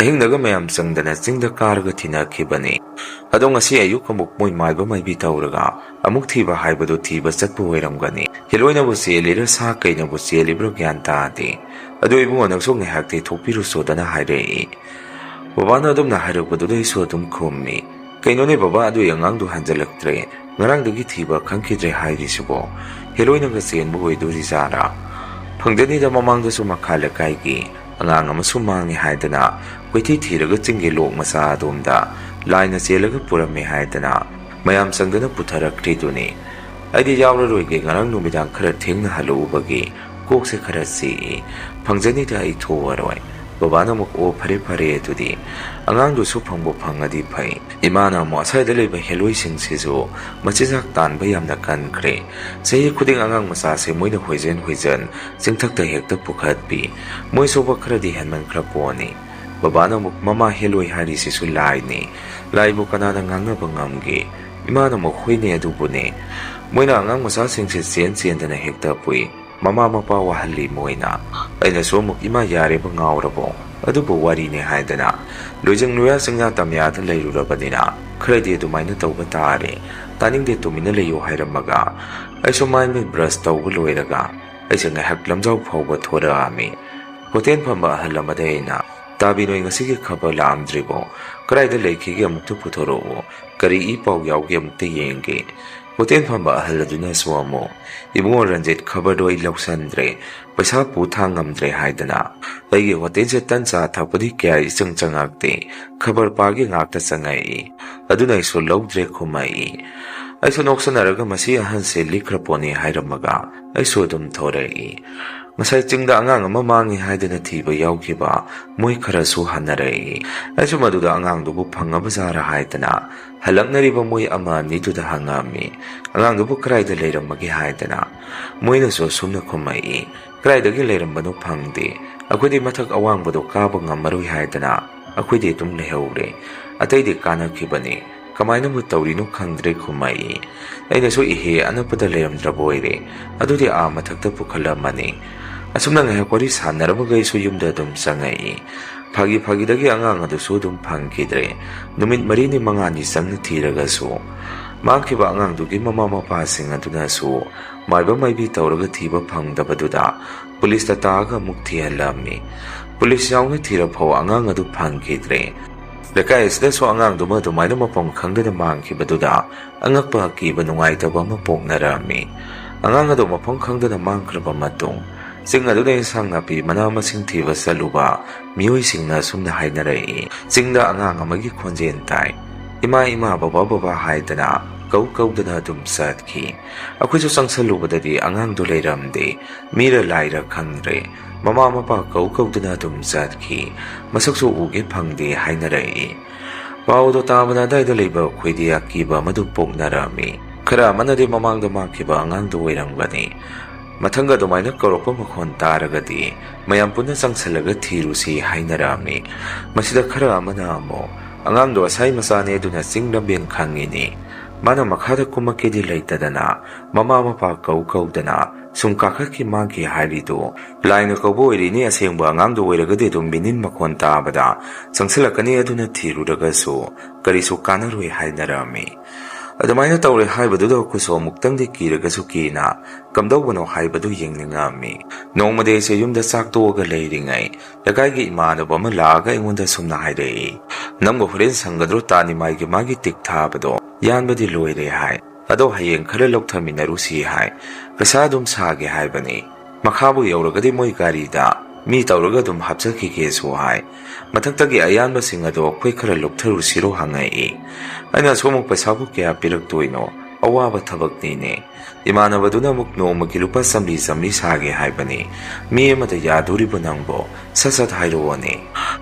ꯑꯍꯤꯡꯗꯒ ꯃꯌꯥꯝ ꯆꯪꯗꯅ ꯆꯤꯡꯗ ꯀꯥꯔꯒ ꯊꯤꯅꯈꯤꯕꯅꯤ꯫ ꯑꯗꯣ ꯉꯁꯤ ꯑꯌꯨꯛ ꯑꯃꯨꯛ ꯃꯣꯏ ꯃꯥꯏꯕ ꯃꯥꯏꯕꯤ ꯇꯧꯔꯒ ꯑꯃꯨꯛ ꯊꯤꯕ ꯍꯥꯏꯕꯗꯨ ꯊꯤꯕ ꯆꯠꯄ ꯑꯣꯏꯔꯝꯒꯅꯤ꯫ ꯍꯤꯂꯣꯏꯅꯕꯨ ꯆꯦꯜꯂꯤꯔꯥ ꯁꯥ ꯀꯩꯅꯕꯨ ꯆꯦꯜꯂꯤꯕ꯭ꯔꯥ ꯒ꯭ꯌꯥꯟ ꯇꯥꯗꯦ꯫ ꯑꯗꯨ ꯏꯕꯨꯡꯉꯣ, ꯅꯪꯁꯨ ꯉꯥꯏꯍꯥꯛ ꯇꯩꯊꯣꯛꯄꯤꯔꯨꯆꯣꯗꯅ" ꯍꯥꯏꯔꯛꯏ꯫ ꯕꯕꯥꯅ ꯑꯗꯨꯝꯅ ꯍꯥꯏꯔꯛꯄꯗꯨꯗ ꯑꯩꯁꯨ ꯑꯗꯨꯝ ꯈꯨꯝꯃꯤ, "ꯀꯩꯅꯣꯅꯦ ꯕꯕꯥ, ꯑꯗꯨꯏ ꯑꯉꯥꯡꯗꯨ ꯍꯟꯖꯤꯜꯂꯛꯇ꯭ꯔꯦ, ꯉꯔꯥꯡꯗꯒꯤ ꯊꯤꯕ ꯈꯪꯈꯤꯗ꯭ꯔꯦ ꯍꯥꯏꯔꯤꯁꯤꯕꯣ? ꯍꯦꯂꯣꯏꯅꯒ ꯆꯦꯟꯕ ꯑꯣꯏꯗꯣꯔꯤꯖꯥꯠꯂꯥ? ꯐꯪꯖꯅꯤꯗ, ꯃꯃꯥꯡꯗꯁꯨ ꯃꯈꯥ ꯂꯩꯀꯥꯏꯒꯤ ꯑꯉꯥꯡ ꯑꯃꯁꯨ ꯃꯥꯡꯉꯦ ꯍꯥꯏꯗꯅ ꯀꯣꯏꯊꯤ ꯊꯤꯔꯒ ꯆꯤꯡꯒꯤ ꯂꯣꯛ ꯃꯆꯥ ꯑꯗꯣꯝꯗ ꯂꯥꯏꯅ ꯆꯦꯜꯂꯒ ꯄꯨꯔꯝꯃꯦ ꯍꯥꯏꯗꯅ ꯃꯌꯥꯝ ꯆꯪꯗꯅ ꯄꯨꯊꯔꯛꯇ꯭ꯔꯤꯗꯨꯅꯤ꯫ ꯑꯩꯗꯤ ꯌꯥꯎꯔꯔꯣꯏꯒꯦ, ꯉꯔꯥꯡ ꯅꯨꯃꯤꯗꯥꯡ ꯈꯔ ꯊꯦꯡꯅ ꯍꯜꯂꯛꯎꯕꯒꯤ ꯀꯣꯛꯁꯦ ꯈꯔ ꯆꯤꯛꯏ꯫ ꯐꯪꯖꯅꯤꯗ, ꯑꯩ ꯊꯣꯛꯑꯔꯣꯏ꯫ ꯕꯕꯥꯅ ꯑꯃꯨꯛ, "ꯑꯣ, ꯐꯔꯦ ꯐꯔꯦ, ꯑꯗꯨꯗꯤ ꯑꯉꯥꯡꯗꯨꯁꯨ ꯐꯪꯕꯨ ꯐꯪꯉꯗꯤ ꯐꯩ꯫ ꯏꯃꯥꯅ ꯑꯃꯨꯛ, ꯑꯁ꯭ꯋꯥꯏꯗ ꯂꯩꯕ ꯍꯦꯂꯣꯏꯁꯤꯡꯁꯤꯁꯨ ꯃꯆꯤꯟꯖꯥꯛ ꯇꯥꯟꯕ ꯌꯥꯝꯅ ꯀꯟꯈ꯭ꯔꯦ꯫ ꯆꯍꯤ ꯈꯨꯗꯤꯡ ꯑꯉꯥꯡ ꯃꯆꯥꯁꯦ ꯃꯣꯏꯅ ꯍꯣꯏꯖꯟ ꯍꯣꯏꯖꯟ ꯆꯤꯡꯊꯛꯇ ꯍꯦꯛꯇ ꯄꯨꯈꯠꯄꯤ꯫ ꯃꯣꯏ ꯁꯣꯛꯄ ꯈꯔꯗꯤ ꯍꯦꯟꯃꯟꯈ꯭ꯔ ꯄꯣꯠꯅꯤ꯫" ꯕꯕꯥꯅ ꯑꯃꯨꯛ, "ꯃꯃꯥ, ꯍꯦꯂꯣꯏ ꯍꯥꯏꯔꯤꯁꯤꯁꯨ ꯂꯥꯏꯅꯤ꯫ ꯂꯥꯏꯕꯨ ꯀꯅꯥꯅ ꯉꯥꯡꯅꯕ ꯉꯝꯒꯦ?" ꯏꯃꯥꯅ ꯑꯃꯨꯛ, "ꯍꯣꯏꯅꯦ, ꯑꯗꯨꯕꯨꯅꯦ꯫ ꯃꯣꯏꯅ ꯑꯉꯥꯡ ꯃꯆꯥꯁꯤꯡꯁꯦ ꯆꯦꯟ ꯆꯦꯟꯗꯅ ꯍꯦꯛꯇ ꯄꯨꯏ꯫ ꯃꯃꯥ ꯃꯄꯥ ꯋꯥꯍꯜꯂꯤ ꯃꯣꯏꯅ꯫" ꯑꯩꯅꯁꯨ ꯑꯃꯨꯛ, "ꯏꯃꯥ, ꯌꯥꯔꯦꯕ, ꯉꯥꯎꯔꯕꯣ? ꯑꯗꯨꯕꯨ ꯋꯥꯔꯤꯅꯦ ꯍꯥꯏꯗꯅ꯫ ꯂꯣꯏꯖꯤꯡ ꯂꯣꯌꯥ ꯆꯤꯡꯌꯥ ꯇꯝꯌꯥꯗ ꯂꯩꯔꯨꯔꯕꯅꯤꯅ ꯈꯔꯗꯤ ꯑꯗꯨꯃꯥꯏꯅ ꯇꯧꯕ ꯇꯥꯔꯦ꯫ ꯇꯥꯅꯤꯡꯗꯦ, ꯇꯨꯃꯤꯟꯅ ꯂꯩꯌꯨ ꯍꯥꯏꯔꯝꯃꯒ ꯑꯩꯁꯨ ꯃꯥꯏ ꯃꯤꯠ ꯕ꯭ꯔꯁ ꯇꯧꯕ ꯂꯣꯏꯔꯒ ꯑꯩꯁꯦ ꯉꯥꯏꯍꯥꯛ ꯂꯝꯖꯥꯎ ꯐꯥꯎꯕ ꯊꯣꯔꯛꯑꯝꯃꯤ꯫ ꯍꯣꯇꯦꯜ ꯐꯝꯕ ꯑꯍꯜ ꯑꯃꯗ ꯑꯩꯅ, "ꯇꯥꯕꯤ, ꯅꯣꯏ ꯉꯁꯤꯒꯤ ꯈꯕꯔ ꯂꯥꯛꯑꯝꯗ꯭ꯔꯤꯕꯣ? ꯀꯗꯥꯏꯗ ꯂꯩꯈꯤꯒꯦ? ꯑꯃꯨꯛꯇ ꯄꯨꯊꯣꯔꯛꯎ꯫ ꯀꯔꯤ ꯏ ꯄꯥꯎ ꯌꯥꯎꯒꯦ? ꯑꯃꯨꯛꯇ ꯌꯦꯡꯒꯦ꯫" ꯍꯣꯇꯦꯜ ꯐꯝꯕ ꯑꯍꯜ ꯑꯗꯨꯅꯁꯨ ꯑꯃꯨꯛ, "ꯏꯕꯨꯡꯉꯣ ꯔꯟꯖꯤꯠ, ꯈꯕꯔꯗꯣ ꯑꯩ ꯂꯧꯁꯟꯗ꯭ꯔꯦ꯫ ꯄꯩꯁꯥ ꯄꯨ ꯊꯥꯡ ꯉꯝꯗ꯭ꯔꯦ ꯍꯥꯏꯗꯅ ꯑꯩꯒꯤ ꯍꯣꯇꯦꯜꯁꯦ ꯇꯟ ꯆꯥ ꯊꯛꯄꯗꯤ ꯀꯌꯥ ꯏꯆꯪ ꯆꯪꯉꯛꯇꯦ꯫ ꯈꯕꯔ ꯄꯥꯒꯤ ꯉꯥꯛꯇ ꯆꯪꯉꯛꯏ꯫ ꯑꯗꯨꯅ ꯑꯩꯁꯨ ꯂꯧꯗ꯭ꯔꯦ" ꯈꯨꯝꯃꯛꯏ꯫ ꯑꯩꯁꯨ ꯅꯣꯛꯁꯟꯅꯔꯒ, "ꯃꯁꯤ ꯑꯍꯟꯁꯦ ꯂꯤꯛꯈ꯭ꯔ ꯄꯣꯠꯅꯤ" ꯍꯥꯏꯔꯝꯃꯒ ꯑꯩꯁꯨ ꯑꯗꯨꯝ ꯊꯣꯔꯛꯏ꯫ ꯉꯁꯥꯏ ꯆꯤꯡꯗ ꯑꯉꯥꯡ ꯑꯃ ꯃꯥꯡꯉꯤ ꯍꯥꯏꯗꯅ ꯊꯤꯕ ꯌꯥꯎꯈꯤꯕ ꯃꯣꯏ ꯈꯔꯁꯨ ꯍꯟꯅꯔꯛꯏ꯫ ꯑꯩꯁꯨ ꯃꯗꯨꯗ ꯑꯉꯥꯡꯗꯨꯕꯨ ꯐꯪꯉꯕ ꯖꯥꯔꯥ ꯍꯥꯏꯗꯅ ꯍꯜꯂꯛꯅꯔꯤꯕ ꯃꯣꯏ ꯑꯃ ꯑꯅꯤꯗꯨꯗ ꯍꯪꯉꯝꯃꯤ꯫ "ꯑꯉꯥꯡꯗꯨꯕꯨ ꯀꯗꯥꯏꯗ ꯂꯩꯔꯝꯃꯒꯦ?" ꯍꯥꯏꯗꯅ ꯃꯣꯏꯅꯁꯨ ꯑꯁꯨꯝꯅ ꯈꯨꯝꯃꯛꯏ, "ꯀꯗꯥꯏꯗꯒꯤ ꯂꯩꯔꯝꯕꯅꯣ ꯈꯪꯗꯦ꯫ ꯑꯩꯈꯣꯏꯗꯤ ꯃꯊꯛ ꯑꯋꯥꯡꯕꯗꯣ ꯀꯥꯕ ꯉꯝꯃꯔꯣꯏ ꯍꯥꯏꯗꯅ ꯑꯩꯈꯣꯏꯗꯤ ꯑꯗꯨꯝ ꯂꯩꯍꯧꯔꯦ꯫ ꯑꯇꯩꯗꯤ ꯀꯥꯅꯈꯤꯕꯅꯤ꯫ ꯀꯃꯥꯏꯅꯕꯨ ꯇꯧꯔꯤꯅꯣ ꯈꯪꯗ꯭ꯔꯦ" ꯈꯨꯝꯃꯛꯏ꯫ ꯑꯩꯅꯁꯨ, "ꯏꯍꯦ, ꯑꯅꯛꯄꯗ ꯂꯩꯔꯝꯗ꯭ꯔꯕ ꯑꯣꯏꯔꯦ꯫ ꯑꯗꯨꯗꯤ ꯑꯥ ꯃꯊꯛꯇ ꯄꯨꯈꯠꯂꯝꯃꯅꯤ꯫" ꯑꯁꯨꯝꯅ ꯉꯥꯏꯍꯥꯛ ꯋꯥꯔꯤ ꯁꯥꯟꯅꯔꯝꯃꯒ ꯑꯩꯁꯨ ꯌꯨꯝꯗ ꯑꯗꯨꯝ ꯆꯪꯉꯛꯏ꯫ ꯐꯥꯒꯤ ꯐꯥꯒꯤꯗꯒꯤ ꯑꯉꯥꯡ ꯑꯗꯨꯁꯨ ꯑꯗꯨꯝ ꯐꯪꯈꯤꯗ꯭ꯔꯦ꯫ ꯅꯨꯃꯤꯠ ꯃꯔꯤꯅꯤ ꯃꯉꯥꯅꯤ ꯆꯪꯅ ꯊꯤꯔꯒꯁꯨ ꯃꯥꯡꯈꯤꯕ ꯑꯉꯥꯡꯗꯨꯒꯤ ꯃꯃꯥ ꯃꯄꯥꯁꯤꯡ ꯑꯗꯨꯅꯁꯨ ꯃꯥꯏꯕ ꯃꯥꯏꯕꯤ ꯇꯧꯔꯒ ꯊꯤꯕ ꯐꯪꯗꯕꯗꯨꯗ ꯄꯨꯂꯤꯁꯇ ꯇꯥꯛꯑꯒ ꯑꯃꯨꯛ ꯊꯤꯍꯜꯂꯝꯃꯤ꯫ ꯄꯨꯂꯤꯁ ꯌꯥꯎꯅ ꯊꯤꯔꯐꯥꯎ ꯑꯉꯥꯡ ꯑꯗꯨ ꯐꯪꯈꯤꯗ꯭ꯔꯦ꯫ ꯂꯩꯀꯥꯏ ꯑꯁꯤꯗꯁꯨ ꯑꯉꯥꯡꯗꯨꯃ ꯑꯗꯨꯃꯥꯏꯅ ꯃꯐꯝ ꯈꯪꯗꯅ ꯃꯥꯡꯈꯤꯕꯗꯨꯗ ꯑꯉꯛꯄ ꯑꯀꯤꯕ ꯅꯨꯡꯉꯥꯏꯇꯕ ꯑꯃ ꯄꯣꯛꯅꯔꯝꯃꯤ꯫ ꯑꯉꯥꯡ ꯑꯗꯨ ꯃꯐꯝ ꯈꯪꯗꯅ ꯃꯥꯡꯈ꯭ꯔꯕ ꯃꯇꯨꯡ ꯆꯤꯡ ꯑꯗꯨꯗ ꯏꯟꯁꯥꯡ ꯅꯥꯄꯤ ꯃꯅꯥ ꯃꯁꯤꯡ ꯊꯤꯕ ꯆꯠꯂꯨꯕ ꯃꯤꯑꯣꯏꯁꯤꯡꯅ ꯑꯁꯨꯝꯅ ꯍꯥꯏꯅꯔꯛꯏ, "ꯆꯤꯡꯗ ꯑꯉꯥꯡ ꯑꯃꯒꯤ ꯈꯣꯟꯖꯦꯜ ꯇꯥꯏ꯫ ꯏꯃꯥ, ꯏꯃꯥ, ꯕꯕꯥ, ꯕꯕꯥ ꯍꯥꯏꯗꯅ ꯀꯧ ꯀꯧꯗꯅ ꯑꯗꯨꯝ ꯆꯠꯈꯤ꯫ ꯑꯩꯈꯣꯏꯁꯨ ꯆꯪꯁꯜꯂꯨꯕꯗꯗꯤ ꯑꯉꯥꯡꯗꯨ ꯂꯩꯔꯝꯗꯦ꯫ ꯃꯤꯔ ꯂꯥꯏꯔ ꯈꯪꯗ꯭ꯔꯦ꯫ ꯃꯃꯥ ꯃꯄꯥ ꯀꯧ ꯀꯧꯗꯅ ꯑꯗꯨꯝ ꯆꯠꯈꯤ꯫ ꯃꯁꯛꯁꯨ ꯎꯒꯦ ꯐꯪꯗꯦ ꯍꯥꯏꯅꯔꯛꯏ꯫ ꯄꯥꯎꯗꯣ ꯇꯥꯕꯗ ꯑꯗꯥꯏꯗ ꯂꯩꯕ ꯑꯩꯈꯣꯏꯗꯤ ꯑꯀꯤꯕ ꯑꯃꯗꯨ ꯄꯣꯛꯅꯔꯝꯃꯤ꯫ ꯈꯔ ꯑꯃꯅꯗꯤ ꯃꯃꯥꯡꯗ ꯃꯥꯡꯈꯤꯕ ꯑꯉꯥꯡꯗꯨ ꯑꯣꯏꯔꯝꯒꯅꯤ, ꯃꯊꯪꯒ ꯑꯗꯨꯃꯥꯏꯅ ꯀꯧꯔꯛꯄ ꯃꯈꯣꯟ ꯇꯥꯔꯒꯗꯤ ꯃꯌꯥꯝ ꯄꯨꯟꯅ ꯆꯪꯁꯜꯂꯒ ꯊꯤꯔꯨꯁꯤ ꯍꯥꯏꯅꯔꯛꯑꯝꯃꯤ꯫ ꯃꯁꯤꯗ ꯈꯔ ꯑꯃꯅ ꯑꯃꯨꯛ, "ꯑꯉꯥꯡꯗꯣ ꯑꯁꯥꯏ ꯃꯆꯥꯅꯦ, ꯑꯗꯨꯅ ꯆꯤꯡ ꯂꯝꯕꯦꯟ ꯈꯪꯉꯤꯅꯤ꯫ ꯃꯥꯅ ꯃꯈꯥꯗ ꯀꯨꯝꯃꯛꯀꯦꯗꯤ ꯂꯩꯇꯗꯅ ꯃꯃꯥ ꯃꯄꯥ ꯀꯧ ꯀꯧꯗꯅ ꯁꯨꯝ ꯀꯥꯈꯠꯈꯤ ꯃꯥꯒꯤ ꯍꯥꯏꯔꯤꯗꯨ꯫ ꯂꯥꯏꯅ ꯀꯧꯕ ꯑꯣꯏꯔꯤꯅꯤ, ꯑꯁꯦꯡꯕ ꯑꯉꯥꯡꯗꯨ ꯑꯣꯏꯔꯒꯗꯤ ꯑꯗꯨꯝ ꯃꯤꯅꯤꯟ ꯃꯈꯣꯟ ꯇꯥꯕꯗ ꯆꯪꯁꯤꯜꯂꯛꯀꯅꯤ, ꯑꯗꯨꯅ ꯊꯤꯔꯨꯔꯒꯁꯨ ꯀꯔꯤꯁꯨ ꯀꯥꯟꯅꯔꯣꯏ" ꯍꯥꯏꯅꯔꯝꯃꯤ꯫ ꯑꯗꯨꯃꯥꯏꯅ ꯇꯧꯔꯦ ꯍꯥꯏꯕꯗꯨꯗ ꯑꯩꯈꯣꯏꯁꯨ ꯑꯃꯨꯛꯇꯪꯗꯤ ꯀꯤꯔꯒꯁꯨ ꯀꯤꯅ ꯀꯝꯗꯧꯕꯅꯣ ꯍꯥꯏꯕꯗꯨ ꯌꯦꯡꯅꯤꯡꯉꯝꯃꯤ꯫ ꯅꯣꯡꯃꯗꯤ ꯑꯩꯁꯦ ꯌꯨꯝꯗ ꯆꯥꯛ ꯇꯣꯛꯑꯒ ꯂꯩꯔꯤꯉꯩ, ꯂꯩꯀꯥꯏꯒꯤ ꯏꯃꯥꯟꯅꯕ ꯑꯃ ꯂꯥꯛꯑꯒ ꯑꯩꯉꯣꯟꯗ ꯁꯨꯝꯅ ꯍꯥꯏꯔꯛꯏ, "ꯅꯪꯕꯨ ꯍꯣꯔꯦꯟ ꯁꯪꯒꯗ꯭ꯔꯣ? ꯇꯥꯅꯤꯃꯥꯏꯒꯤ ꯃꯥꯒꯤ ꯇꯤꯛ ꯊꯥꯕꯗꯣ ꯌꯥꯟꯕꯗꯤ ꯂꯣꯏꯔꯦ" ꯍꯥꯏ꯫ "ꯑꯗꯣ ꯍꯌꯦꯡ ꯈꯔ ꯂꯧꯊꯃꯤꯟꯅꯔꯨꯁꯤ" ꯍꯥꯏ꯫ "ꯄꯩꯁꯥ ꯑꯗꯨꯝ ꯁꯥꯒꯦ" ꯍꯥꯏꯕꯅꯤ꯫ "ꯃꯈꯥꯕꯨ ꯌꯧꯔꯒꯗꯤ ꯃꯣꯏ ꯒꯥꯔꯤꯗ ꯃꯤ ꯇꯧꯔꯒ ꯑꯗꯨꯝ ꯍꯥꯞꯆꯈꯤꯒꯦꯁꯨ" ꯍꯥꯏ꯫ "ꯃꯊꯛꯇꯒꯤ ꯑꯌꯥꯟꯕꯁꯤꯡ ꯑꯗꯣ ꯑꯩꯈꯣꯏ ꯈꯔ ꯂꯧꯊꯔꯨꯁꯤꯔꯣ?" ꯍꯪꯉꯛꯏ꯫ ꯑꯩꯅ ꯁꯣꯝ ꯑꯃꯨꯛ ꯄꯩꯁꯥꯕꯨ ꯀꯌꯥ ꯄꯤꯔꯛꯇꯣꯏꯅꯣ? ꯑꯋꯥꯕ ꯊꯕꯛꯅꯤꯅꯦ꯫ ꯏꯃꯥꯟꯅꯕꯗꯨꯅ ꯑꯃꯨꯛ ꯅꯣꯡꯃꯒꯤ ꯂꯨꯄꯥ ꯆꯥꯝꯔꯤ ꯆꯥꯝꯔꯤ ꯁꯥꯒꯦ ꯍꯥꯏꯕꯅꯤ꯫ "ꯃꯤ ꯑꯃꯗ ꯌꯥꯗꯣꯔꯤꯕꯣ ꯅꯪꯕꯣ? ꯁꯠ ꯁꯠ ꯍꯥꯏꯔꯛꯑꯣꯅꯦ꯫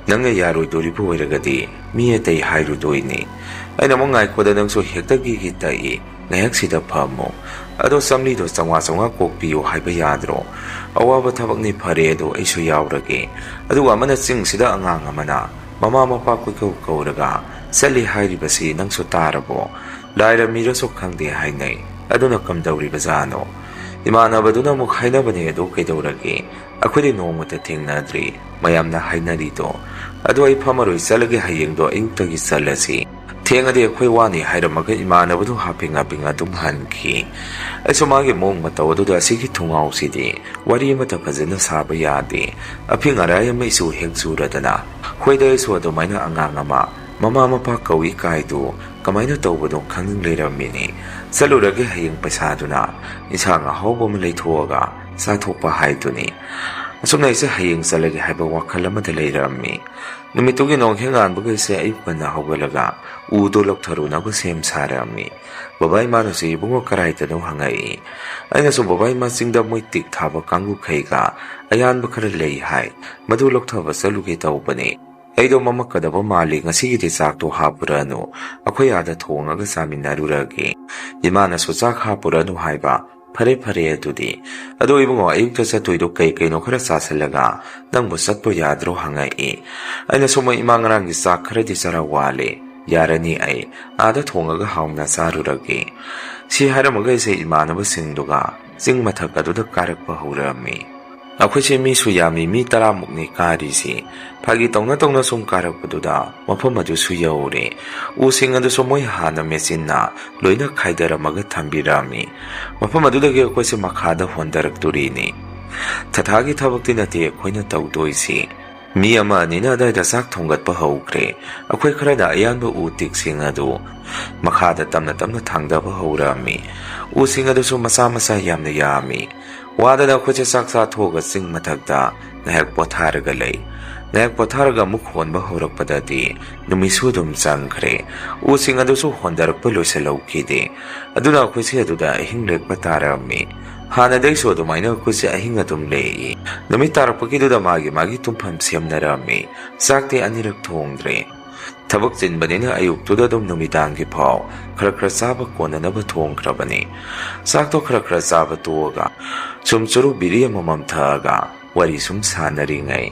ꯅꯪꯅ ꯌꯥꯔꯣꯏꯗꯣꯔꯤꯕ ꯑꯣꯏꯔꯒꯗꯤ ꯃꯤ ꯑꯇꯩ ꯍꯥꯏꯔꯨꯗꯣꯏꯅꯤ"꯫ ꯑꯩꯅ ꯑꯃꯨꯛ, "ꯉꯥꯏꯈꯣꯗ, ꯅꯪꯁꯨ ꯍꯦꯛꯇ ꯒꯤꯒꯤ ꯇꯛꯏ꯫ ꯉꯥꯏꯍꯥꯛꯁꯤꯗ ꯐꯝꯃꯨ꯫ ꯑꯗꯣ ꯆꯥꯝꯔꯤꯗꯣ ꯆꯥꯝꯃꯉꯥ ꯆꯥꯝꯃꯉꯥ ꯀꯣꯛꯄꯤꯌꯨ ꯍꯥꯏꯕ ꯌꯥꯗ꯭ꯔꯣ? ꯑꯋꯥꯕ ꯊꯕꯛꯅꯤ, ꯐꯔꯦ, ꯑꯗꯣ ꯑꯩꯁꯨ ꯌꯥꯎꯔꯒꯦ꯫ ꯑꯗꯨꯒ ꯑꯃꯅ ꯆꯤꯡꯁꯤꯗ ꯑꯉꯥꯡ ꯑꯃꯅ ꯃꯃꯥ ꯃꯄꯥ ꯀꯣꯏꯀꯧ ꯀꯧꯔꯒ ꯆꯠꯂꯤ ꯍꯥꯏꯔꯤꯕꯁꯤ ꯅꯪꯁꯨ ꯇꯥꯔꯕꯣ? ꯂꯥꯏꯔ ꯃꯤꯔꯁꯨ ꯈꯪꯗꯦ ꯍꯥꯏꯅꯩ꯫ ꯑꯗꯨꯅ ꯀꯝꯗꯧꯔꯤꯕꯖꯥꯠꯅꯣ?" ꯏꯃꯥꯟꯅꯕꯗꯨꯅ ꯑꯃꯨꯛ, "ꯍꯥꯏꯅꯕꯅꯦ, ꯑꯗꯨ ꯀꯩꯗꯧꯔꯒꯦ? ꯑꯩꯈꯣꯏꯗꯤ ꯅꯣꯡꯃꯇ ꯊꯦꯡꯅꯗ꯭ꯔꯤ, ꯃꯌꯥꯝꯅ ꯍꯥꯏꯅꯔꯤꯗꯣ꯫ ꯑꯗꯣ ꯑꯩ ꯐꯝꯃꯔꯣꯏ, ꯆꯠꯂꯒꯦ, ꯍꯌꯦꯡꯗꯣ ꯑꯌꯨꯛꯇꯒꯤ ꯆꯠꯂꯁꯤ꯫ ꯊꯦꯡꯉꯗꯤ ꯑꯩꯈꯣꯏ ꯋꯥꯅꯤ" ꯍꯥꯏꯔꯝꯃꯒ ꯏꯃꯥꯟꯅꯕꯗꯨ ꯍꯥꯞꯄꯤꯡ ꯍꯥꯞꯄꯤꯡ ꯑꯗꯨꯝ ꯍꯟꯈꯤ꯫ ꯑꯩꯁꯨ ꯃꯥꯒꯤ ꯃꯑꯣꯡ ꯃꯇꯧ ꯑꯗꯨꯗ ꯑꯁꯤꯒꯤ ꯊꯨꯡꯉꯥꯎꯁꯤꯗꯤ ꯋꯥꯔꯤ ꯑꯃꯠꯇ ꯐꯖꯅ ꯁꯥꯕ ꯌꯥꯗꯦ꯫ ꯑꯐꯤꯡ ꯑꯔꯥꯏ ꯑꯃ ꯏꯆꯨ ꯍꯦꯛ ꯆꯨꯔꯗꯅ꯫ ꯍꯣꯏꯗ, ꯑꯩꯁꯨ ꯑꯗꯨꯃꯥꯏꯅ ꯑꯉꯥꯡ ꯑꯃ ꯃꯃꯥ ꯃꯄꯥ ꯀꯧꯏ ꯀꯥꯏꯗꯨ ꯀꯃꯥꯏꯅ ꯇꯧꯕꯅꯣ ꯈꯪꯅꯤꯡ ꯂꯩꯔꯝꯃꯤꯅꯤ꯫ ꯆꯠꯂꯨꯔꯒꯦ, ꯍꯌꯦꯡ ꯄꯩꯁꯥꯗꯨꯅ ꯏꯟꯁꯥꯡ ꯑꯍꯥꯎꯕ ꯑꯃ ꯂꯩꯊꯣꯛꯑꯒ ꯆꯥꯊꯣꯛꯄ ꯍꯥꯏꯗꯨꯅꯤ꯫ ꯑꯁꯨꯝꯅ ꯑꯩꯁꯦ ꯍꯌꯦꯡ ꯆꯠꯂꯒꯦ ꯍꯥꯏꯕ ꯋꯥꯈꯜ ꯑꯃꯗ ꯂꯩꯔꯝꯃꯤ꯫ ꯅꯨꯃꯤꯠꯇꯨꯒꯤ ꯅꯣꯡ ꯍꯦꯛ ꯉꯥꯟꯕꯒꯩꯁꯦ ꯑꯌꯨꯛ ꯉꯟꯅ ꯍꯧꯒꯠꯂꯒ ꯎꯗꯣ ꯂꯧꯊꯔꯨꯅꯕ ꯁꯦꯝ ꯁꯥꯔꯝꯃꯤ꯫ ꯕꯕꯥ ꯏꯃꯥꯅꯁꯨ, "ꯏꯕꯨꯡꯉꯣ, ꯀꯔꯥꯏꯗꯅꯣ?" ꯍꯪꯉꯛꯏ꯫ ꯑꯩꯅꯁꯨ, "ꯕꯕꯥ ꯏꯃꯥ, ꯆꯤꯡꯗ ꯃꯣꯏ ꯇꯤꯛ ꯊꯥꯕ ꯀꯥꯡꯕꯨꯈꯩꯒ ꯑꯌꯥꯟꯕ ꯈꯔ ꯂꯩ ꯍꯥꯏ, ꯃꯗꯨ ꯂꯧꯊꯕ ꯆꯠꯂꯨꯒꯦ ꯇꯧꯕꯅꯤ꯫ ꯑꯩꯗꯣ ꯃꯝꯃꯛꯀꯗꯕ ꯃꯥꯜꯂꯤ, ꯉꯁꯤꯒꯤꯗꯤ ꯆꯥꯛꯇꯣ ꯍꯥꯞꯄꯨꯔꯅꯨ, ꯑꯩꯈꯣꯏ ꯑꯥꯗ ꯊꯣꯡꯉꯒ ꯆꯥꯃꯤꯟꯅꯔꯨꯔꯒꯦ꯫ ꯏꯃꯥꯅꯁꯨ ꯆꯥꯛ ꯍꯥꯞꯄꯨꯔꯅꯨ ꯍꯥꯏꯕ꯫ ꯐꯔꯦ, ꯐꯔꯦ ꯑꯗꯨꯗꯤ꯫ ꯑꯗꯣ ꯏꯕꯨꯡꯉꯣ, ꯑꯌꯨꯛꯇ ꯆꯠꯇꯣꯏꯗꯣ ꯀꯩ ꯀꯩꯅꯣ ꯈꯔ ꯆꯥꯁꯤꯜꯂꯒ ꯅꯪꯕꯨ ꯆꯠꯄ ꯌꯥꯗ꯭ꯔꯣ?" ꯍꯪꯉꯛꯏ꯫ ꯑꯩꯅꯁꯨ, "ꯃꯣꯏ ꯏꯃꯥ ꯉꯔꯥꯡꯒꯤ ꯆꯥꯛ ꯈꯔꯗꯤ ꯆꯔꯥ ꯋꯥꯠꯂꯦ, ꯌꯥꯔꯅꯤ, ꯑꯩ ꯑꯥꯗ ꯊꯣꯡꯉꯒ ꯍꯥꯎꯅ ꯆꯥꯔꯨꯔꯒꯦ"꯫ ꯁꯤ ꯍꯥꯏꯔꯝꯃꯒ ꯑꯩꯁꯦ ꯏꯃꯥꯟꯅꯕꯁꯤꯡꯗꯨꯒ ꯆꯤꯡ ꯃꯊꯛ ꯑꯗꯨꯗ ꯀꯥꯔꯛꯄ ꯍꯧꯔꯝꯃꯤ꯫ ꯑꯩꯈꯣꯏꯁꯦ ꯃꯤꯁꯨ ꯌꯥꯝꯃꯤ, ꯃꯤ ꯇꯔꯥꯃꯨꯛꯅꯤ ꯀꯥꯔꯤꯁꯤ꯫ ꯐꯥꯒꯤ ꯇꯧꯅ ꯇꯧꯅ ꯁꯨꯝ ꯀꯥꯔꯛꯄꯗꯨꯗ ꯃꯐꯝ ꯑꯗꯨꯁꯨ ꯌꯧꯔꯦ꯫ ꯎꯁꯤꯡ ꯑꯗꯨꯁꯨ ꯃꯣꯏ ꯍꯥꯟꯅ ꯃꯦꯆꯤꯟꯅ ꯂꯣꯏꯅ ꯈꯥꯏꯗꯔꯝꯃꯒ ꯊꯝꯕꯤꯔꯝꯃꯤ꯫ ꯃꯐꯝ ꯑꯗꯨꯗꯒꯤ ꯑꯩꯈꯣꯏꯁꯦ ꯃꯈꯥꯗ ꯍꯣꯟꯗꯔꯛꯇꯣꯔꯤꯅꯤ꯫ ꯊꯊꯥꯒꯤ ꯊꯕꯛꯇꯤ ꯅꯠꯇꯦ ꯑꯩꯈꯣꯏꯅ ꯇꯧꯗꯣꯏꯁꯤ꯫ ꯃꯤ ꯑꯃ ꯑꯅꯤꯅ ꯑꯗꯥꯏꯗ ꯆꯥꯛ ꯊꯣꯡꯒꯠꯄ ꯍꯧꯈ꯭ꯔꯦ꯫ ꯑꯩꯈꯣꯏ ꯈꯔꯅ ꯑꯌꯥꯟꯕ ꯎ ꯇꯤꯛꯁꯤꯡ ꯑꯗꯨ ꯃꯈꯥꯗ ꯇꯞꯅ ꯇꯞꯅ ꯊꯥꯡꯗꯕ ꯍꯧꯔꯛꯑꯝꯃꯤ꯫ ꯎꯁꯤꯡ ꯑꯗꯨꯁꯨ ꯃꯆꯥ ꯃꯆꯥ ꯌꯥꯝꯅ ꯌꯥꯝꯃꯤ꯫ ꯋꯥꯗꯅ ꯑꯩꯈꯣꯏꯁꯦ ꯆꯥꯛ ꯆꯥꯊꯣꯛꯑꯒ ꯆꯤꯡ ꯃꯊꯛꯇ ꯉꯥꯏꯍꯥꯛ ꯄꯣꯊꯥꯔꯒ ꯂꯩ꯫ ꯉꯥꯏꯍꯥꯛ ꯄꯣꯊꯥꯔꯒ ꯑꯃꯨꯛ ꯍꯣꯟꯕ ꯍꯧꯔꯛꯄꯗꯗꯤ ꯅꯨꯃꯤꯠꯁꯨ ꯑꯗꯨꯝ ꯆꯪꯈ꯭ꯔꯦ꯫ ꯎꯁꯤꯡ ꯑꯗꯨꯁꯨ ꯍꯣꯟꯗꯔꯛꯄ ꯂꯣꯏꯁꯤꯜꯍꯧꯈꯤꯗꯦ꯫ ꯑꯗꯨꯅ ꯑꯩꯈꯣꯏꯁꯦ ꯑꯗꯨꯗ ꯑꯍꯤꯡ ꯂꯦꯛꯄ ꯇꯥꯔꯝꯃꯤ꯫ ꯍꯥꯟꯅꯗꯩꯁꯨ ꯑꯗꯨꯃꯥꯏꯅ ꯑꯩꯈꯣꯏꯁꯦ ꯑꯍꯤꯡ ꯑꯗꯨꯝ ꯂꯦꯛꯏ꯫ ꯅꯨꯃꯤꯠ ꯇꯥꯔꯛꯄꯒꯤꯗꯨꯗ ꯃꯥꯒꯤ ꯃꯥꯒꯤ ꯇꯨꯝꯐꯝ ꯁꯦꯝꯅꯔꯝꯃꯤ꯫ ꯆꯥꯛꯇꯤ ꯑꯅꯤꯔꯛ ꯊꯣꯡꯗ꯭ꯔꯦ꯫ ꯊꯕꯛ ꯆꯤꯟꯕꯅꯤꯅ ꯑꯌꯨꯛꯇꯨꯗ ꯑꯗꯨꯝ ꯅꯨꯃꯤꯗꯥꯡꯒꯤ ꯐꯥꯎ ꯈꯔ ꯈꯔ ꯆꯥꯕ ꯀꯣꯟꯅꯅꯕ ꯊꯣꯡꯈ꯭ꯔꯕꯅꯤ꯫ ꯆꯥꯛꯇꯣ ꯈꯔ ꯈꯔ ꯆꯥꯕ ꯇꯣꯛꯑꯒ ꯁꯨꯝ ꯆꯨꯔꯨꯞ ꯕꯤꯔꯤ ꯑꯃꯃꯝ ꯊꯛꯑꯒ ꯋꯥꯔꯤ ꯁꯨꯝ ꯁꯥꯟꯅꯔꯤꯉꯩ,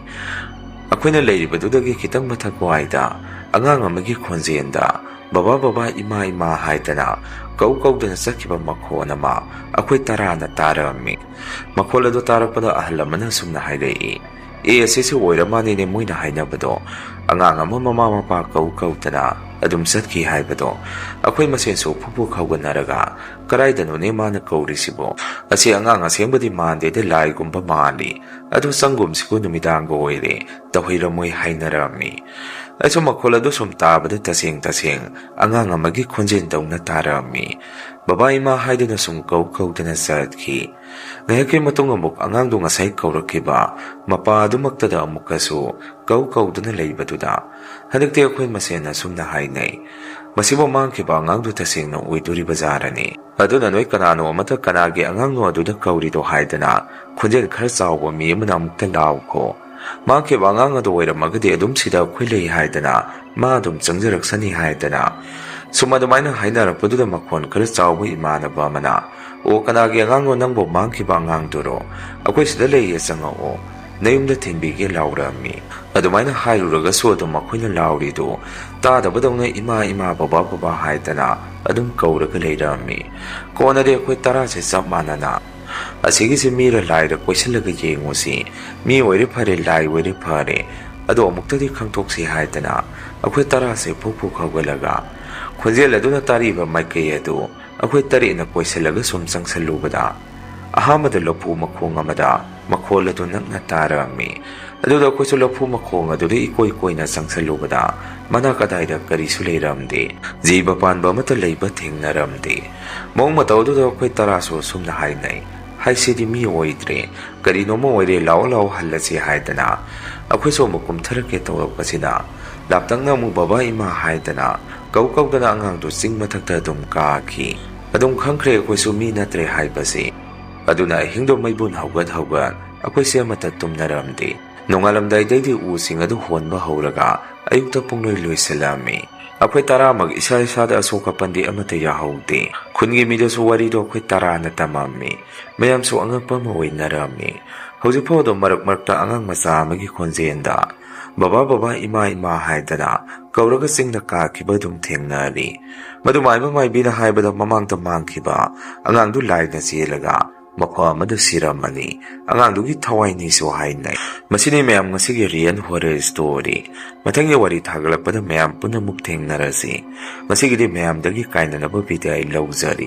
ꯑꯩꯈꯣꯏꯅ ꯂꯩꯔꯤꯕꯗꯨꯗꯒꯤ ꯈꯤꯇꯪ ꯃꯊꯛ ꯋꯥꯏꯗ ꯑꯉꯥꯡ ꯑꯃꯒꯤ ꯈꯣꯟꯖꯦꯜꯗ "ꯕꯕꯥ, ꯕꯕꯥ, ꯏꯃꯥ, ꯏꯃꯥ" ꯍꯥꯏꯗꯅ ꯀꯧ ꯀꯧꯗꯅ ꯆꯠꯈꯤꯕ ꯃꯈꯣꯟ ꯑꯃ ꯑꯩꯈꯣꯏ ꯇꯔꯥꯅ ꯇꯥꯔꯝꯃꯤ꯫ ꯃꯈꯣꯜ ꯑꯗꯨ ꯇꯥꯔꯛꯄꯗ ꯑꯍꯜ ꯑꯃꯅ ꯑꯁꯨꯝꯅ ꯍꯥꯏꯔꯛꯏ, "ꯑꯦ, ꯑꯁꯤꯁꯨ ꯑꯣꯏꯔ ꯃꯥꯜꯂꯤꯅꯦ ꯃꯣꯏꯅ ꯍꯥꯏꯅꯕꯗꯣ꯫ ꯑꯉꯥꯡ ꯑꯃ ꯃꯃꯥ ꯃꯄꯥ ꯀꯧ ꯀꯧꯗꯅ ꯑꯗꯨꯝ ꯆꯠꯈꯤ ꯍꯥꯏꯕꯗꯣ"꯫ ꯑꯩꯈꯣꯏ ꯃꯁꯦꯟꯁꯨ ꯐꯨꯛ ꯐꯨꯛ ꯍꯧꯒꯠꯅꯔꯒ, "ꯀꯗꯥꯏꯗꯅꯣꯅꯦ ꯃꯥꯅ ꯀꯧꯔꯤꯁꯤꯕꯣ? ꯑꯁꯤ ꯑꯉꯥꯡ ꯑꯁꯦꯡꯕꯗꯤ ꯃꯥꯟꯗꯦꯗ, ꯂꯥꯏꯒꯨꯝꯕ ꯃꯥꯜꯂꯤ꯫ ꯑꯗꯨ ꯆꯪꯒꯨꯝꯁꯤꯕꯨ, ꯅꯨꯃꯤꯗꯥꯡꯒ ꯑꯣꯏꯔꯦ, ꯇꯧꯍꯩꯔꯝꯃꯣꯏ" ꯍꯥꯏꯅꯔꯝꯃꯤ꯫ ꯑꯩꯁꯨ ꯃꯈꯣꯜ ꯑꯗꯨ ꯁꯨꯝ ꯇꯥꯕꯗ ꯇꯁꯦꯡ ꯇꯁꯦꯡ ꯑꯉꯥꯡ ꯑꯃꯒꯤ ꯈꯣꯟꯖꯦꯜꯗꯧꯅ ꯇꯥꯔꯝꯃꯤ꯫ "ꯕꯕꯥ, ꯏꯃꯥ" ꯍꯥꯏꯗꯨꯅ ꯁꯨꯝ ꯀꯧ ꯀꯧꯗꯅ ꯆꯠꯈꯤ꯫ ꯉꯥꯏꯍꯥꯛꯀꯤ ꯃꯇꯨꯡ ꯑꯃꯨꯛ ꯑꯉꯥꯡꯗꯨ ꯉꯁꯥꯏ ꯀꯧꯔꯛꯈꯤꯕ ꯃꯄꯥ ꯑꯗꯨꯃꯛꯇꯗ ꯑꯃꯨꯛꯀꯁꯨ ꯀꯧ ꯀꯧꯗꯨꯅ ꯂꯩꯕꯗꯨꯗ ꯍꯟꯗꯛꯇꯤ ꯑꯩꯈꯣꯏ ꯃꯁꯦꯟ ꯑꯁꯨꯝꯅ ꯍꯥꯏꯅꯩ, "ꯃꯁꯤꯕꯨ ꯃꯥꯡꯈꯤꯕ ꯑꯉꯥꯡꯗꯨ ꯇꯁꯦꯡꯅ ꯑꯣꯏꯗꯣꯔꯤꯕ ꯖꯥꯔꯅꯤ꯫ ꯑꯗꯨꯅ ꯅꯣꯏ ꯀꯅꯥꯅꯣ ꯑꯃꯇ ꯀꯅꯥꯒꯤ ꯑꯉꯥꯡꯅꯣ ꯑꯗꯨꯗ ꯀꯧꯔꯤꯗꯣ ꯍꯥꯏꯗꯅ ꯈꯣꯟꯖꯦꯜ ꯈꯔ ꯆꯥꯎꯕ ꯃꯤ ꯑꯃꯅ ꯑꯃꯨꯛꯇ ꯂꯥꯎꯈꯣ꯫ ꯃꯥꯡꯈꯤꯕ ꯑꯉꯥꯡ ꯑꯗꯨ ꯑꯣꯏꯔꯝꯃꯒꯗꯤ ꯑꯗꯨꯝ ꯁꯤꯗ ꯑꯩꯈꯣꯏ ꯂꯩ ꯍꯥꯏꯗꯅ ꯃꯥ ꯑꯗꯨꯝ ꯆꯪꯖꯔꯛꯁꯅꯤ" ꯍꯥꯏꯗꯅ꯫ ꯁꯨꯝ ꯑꯗꯨꯃꯥꯏꯅ ꯍꯥꯏꯅꯔꯛꯄꯗꯨꯗ ꯃꯈꯣꯟ ꯈꯔ ꯆꯥꯎꯕ ꯏꯃꯥꯟꯅꯕ ꯑꯃꯅ, "ꯑꯣ, ꯀꯅꯥꯒꯤ ꯑꯉꯥꯡꯅꯣ ꯅꯪꯕꯨ ꯃꯥꯡꯈꯤꯕ ꯑꯉꯥꯡꯗꯨꯔꯣ? ꯑꯩꯈꯣꯏ ꯁꯤꯗ ꯂꯩꯌꯦ, ꯆꯪꯉꯛꯑꯣ, ꯅꯌꯨꯝꯗ ꯊꯤꯟꯕꯤꯒꯦ" ꯂꯥꯎꯔꯛꯑꯝꯃꯤ꯫ ꯑꯗꯨꯃꯥꯏꯅ ꯍꯥꯏꯔꯨꯔꯒꯁꯨ ꯑꯗꯨꯝ ꯃꯈꯣꯏꯅ ꯂꯥꯎꯔꯤꯗꯨ ꯇꯥꯗꯕꯗꯧꯅ "ꯏꯃꯥ, ꯏꯃꯥ, ꯕꯕꯥ, ꯕꯕꯥ" ꯍꯥꯏꯗꯅ ꯑꯗꯨꯝ ꯀꯧꯔꯒ ꯂꯩꯔꯝꯃꯤ꯫ ꯀꯣꯟꯅꯗꯤ ꯑꯩꯈꯣꯏ ꯇꯔꯥꯁꯦ ꯆꯞ ꯃꯥꯟꯅꯅ, "ꯑꯁꯤꯒꯤꯁꯤ ꯃꯤꯔ ꯂꯥꯏꯔ ꯀꯣꯏꯁꯤꯜꯂꯒ ꯌꯦꯡꯉꯨꯁꯤ, ꯃꯤ ꯑꯣꯏꯔꯦ ꯐꯔꯦ, ꯂꯥꯏ ꯑꯣꯏꯔꯦ ꯐꯔꯦ, ꯑꯗꯣ ꯑꯃꯨꯛꯇꯗꯤ ꯈꯪꯗꯣꯛꯁꯤ" ꯍꯥꯏꯗꯅ ꯑꯩꯈꯣꯏ ꯇꯔꯥꯁꯦ ꯐꯨꯛ ꯐꯨꯛ ꯍꯧꯒꯠꯂꯒ ꯈꯣꯟꯖꯦꯜ ꯑꯗꯨꯅ ꯇꯥꯔꯤꯕ ꯃꯥꯏꯀꯩ ꯑꯗꯨ ꯑꯩꯈꯣꯏ ꯇꯔꯦꯠꯅ ꯀꯣꯏꯁꯤꯜꯂꯒ ꯁꯨꯝ ꯆꯪꯁꯜꯂꯨꯕꯗ, ꯑꯍꯥꯟꯕꯗ ꯂꯐꯨ ꯃꯈꯣꯡ ꯑꯃꯗ ꯃꯈꯣꯜ ꯑꯗꯨ ꯅꯛꯅ ꯇꯥꯔꯝꯃꯤ꯫ ꯑꯗꯨꯗ ꯑꯩꯈꯣꯏꯁꯨ ꯂꯐꯨ ꯃꯈꯣꯡ ꯑꯗꯨꯗ ꯏꯀꯣꯏ ꯀꯣꯏꯅ ꯆꯪꯁꯜꯂꯨꯕꯗ, ꯃꯅꯥꯛ ꯀꯗꯥꯏꯗ ꯀꯔꯤꯁꯨ ꯂꯩꯔꯝꯗꯦ꯫ ꯖꯤꯕ ꯄꯥꯟꯕ ꯑꯃꯠꯇ ꯂꯩꯕ ꯊꯦꯡꯅꯔꯝꯗꯦ꯫ ꯃꯑꯣꯡ ꯃꯇꯧ ꯑꯗꯨꯗ ꯑꯩꯈꯣꯏ ꯇꯔꯥꯁꯨ ꯑꯁꯨꯝꯅ ꯍꯥꯏꯅꯩ, "ꯍꯥꯏꯁꯤꯗꯤ ꯃꯤ ꯑꯣꯏꯗ꯭ꯔꯦ, ꯀꯔꯤꯅꯣꯃ ꯑꯣꯏꯔꯦ, ꯂꯥꯛꯑꯣ, ꯂꯥꯛꯑꯣ, ꯍꯜꯂꯁꯤ" ꯍꯥꯏꯗꯅ ꯑꯩꯈꯣꯏꯁꯨ ꯑꯃꯨꯛ ꯀꯨꯝꯊꯔꯛꯀꯦ ꯇꯧꯔꯛꯄꯁꯤꯗ, ꯂꯥꯞꯇꯛꯅ ꯑꯃꯨꯛ "ꯕꯕꯥ, ꯏꯃꯥ" ꯍꯥꯏꯗꯅ ꯀꯧ ꯀꯧꯗꯅ ꯑꯉꯥꯡꯗꯨ ꯆꯤꯡ ꯃꯊꯛꯇ ꯑꯗꯨꯝ ꯀꯥꯈꯤ꯫ ꯑꯗꯨꯝ ꯈꯪꯈ꯭ꯔꯦ ꯑꯩꯈꯣꯏꯁꯨ ꯃꯤ ꯅꯠꯇ꯭ꯔꯦ ꯍꯥꯏꯕꯁꯤ꯫ ꯑꯗꯨꯅ ꯑꯍꯤꯡꯗꯣ ꯃꯩꯕꯨꯟ ꯍꯧꯒꯠ ꯍꯧꯒꯠ ꯑꯩꯈꯣꯏꯁꯦ ꯑꯃꯠꯇ ꯇꯨꯝꯅꯔꯝꯗꯦ꯫ ꯅꯣꯡꯉꯥꯜꯂꯝꯗꯥꯏꯗꯩꯗꯤ ꯎꯁꯤꯡ ꯑꯗꯨ ꯍꯣꯟꯕ ꯍꯧꯔꯒ ꯑꯌꯨꯛꯇ ꯄꯨꯡꯂꯣꯏ ꯂꯣꯏꯁꯤꯜꯂꯝꯃꯤ꯫ ꯑꯩꯈꯣꯏ ꯇꯔꯥꯃꯛ ꯏꯁꯥ ꯏꯁꯥꯗ ꯑꯁꯣꯛ ꯑꯄꯟꯗꯤ ꯑꯃꯠꯇ ꯌꯥꯍꯧꯗꯦ꯫ ꯈꯨꯟꯒꯤ ꯃꯤꯗꯁꯨ ꯋꯥꯔꯤꯗꯣ ꯑꯩꯈꯣꯏ ꯇꯔꯥꯅ ꯇꯝꯃꯝꯃꯤ꯫ ꯃꯌꯥꯝꯁꯨ ꯑꯉꯛꯄ ꯑꯃ ꯑꯣꯏꯅꯔꯝꯃꯤ꯫ ꯍꯧꯖꯤꯛꯐꯥꯎ ꯑꯗꯨꯝ ꯃꯔꯛ ꯃꯔꯛꯇ ꯑꯉꯥꯡ ꯃꯆꯥ ꯑꯃꯒꯤ ꯈꯣꯟꯖꯦꯜꯗ "ꯕꯕꯥ, ꯕꯕꯥ, ꯏꯃꯥ, ꯏꯃꯥ" ꯍꯥꯏꯗꯅ ꯀꯧꯔꯒ ꯆꯤꯡꯗ ꯀꯥꯈꯤꯕ ꯑꯗꯨꯝ ꯊꯦꯡꯅꯔꯤ꯫ ꯃꯗꯨ ꯃꯥꯏꯕ ꯃꯥꯏꯕꯤꯅ ꯍꯥꯏꯕꯗ ꯃꯃꯥꯡꯗ ꯃꯥꯡꯈꯤꯕ ꯑꯉꯥꯡꯗꯨ ꯂꯥꯏꯅ ꯆꯦꯜꯂꯒ ꯃꯐꯝ ꯑꯃꯗ ꯁꯤꯔꯝꯃꯅꯤ꯫ ꯑꯉꯥꯡꯗꯨꯒꯤ ꯊꯋꯥꯏꯅꯤꯁꯨ ꯍꯥꯏꯅꯩ꯫ ꯃꯁꯤꯅꯤ ꯃꯌꯥꯝ ꯉꯁꯤꯒꯤ real horror story꯫ ꯃꯊꯪꯒꯤ ꯋꯥꯔꯤ ꯊꯥꯒꯠꯂꯛꯄꯗ ꯃꯌꯥꯝ ꯄꯨꯟꯅ ꯑꯃꯨꯛ ꯊꯦꯡꯅꯔꯁꯤ꯫ ꯉꯁꯤꯒꯤꯗꯤ ꯃꯌꯥꯝꯗꯒꯤ ꯀꯥꯏꯅꯅꯕ ꯕꯤꯗꯥꯏ ꯂꯧꯖꯔꯤ꯫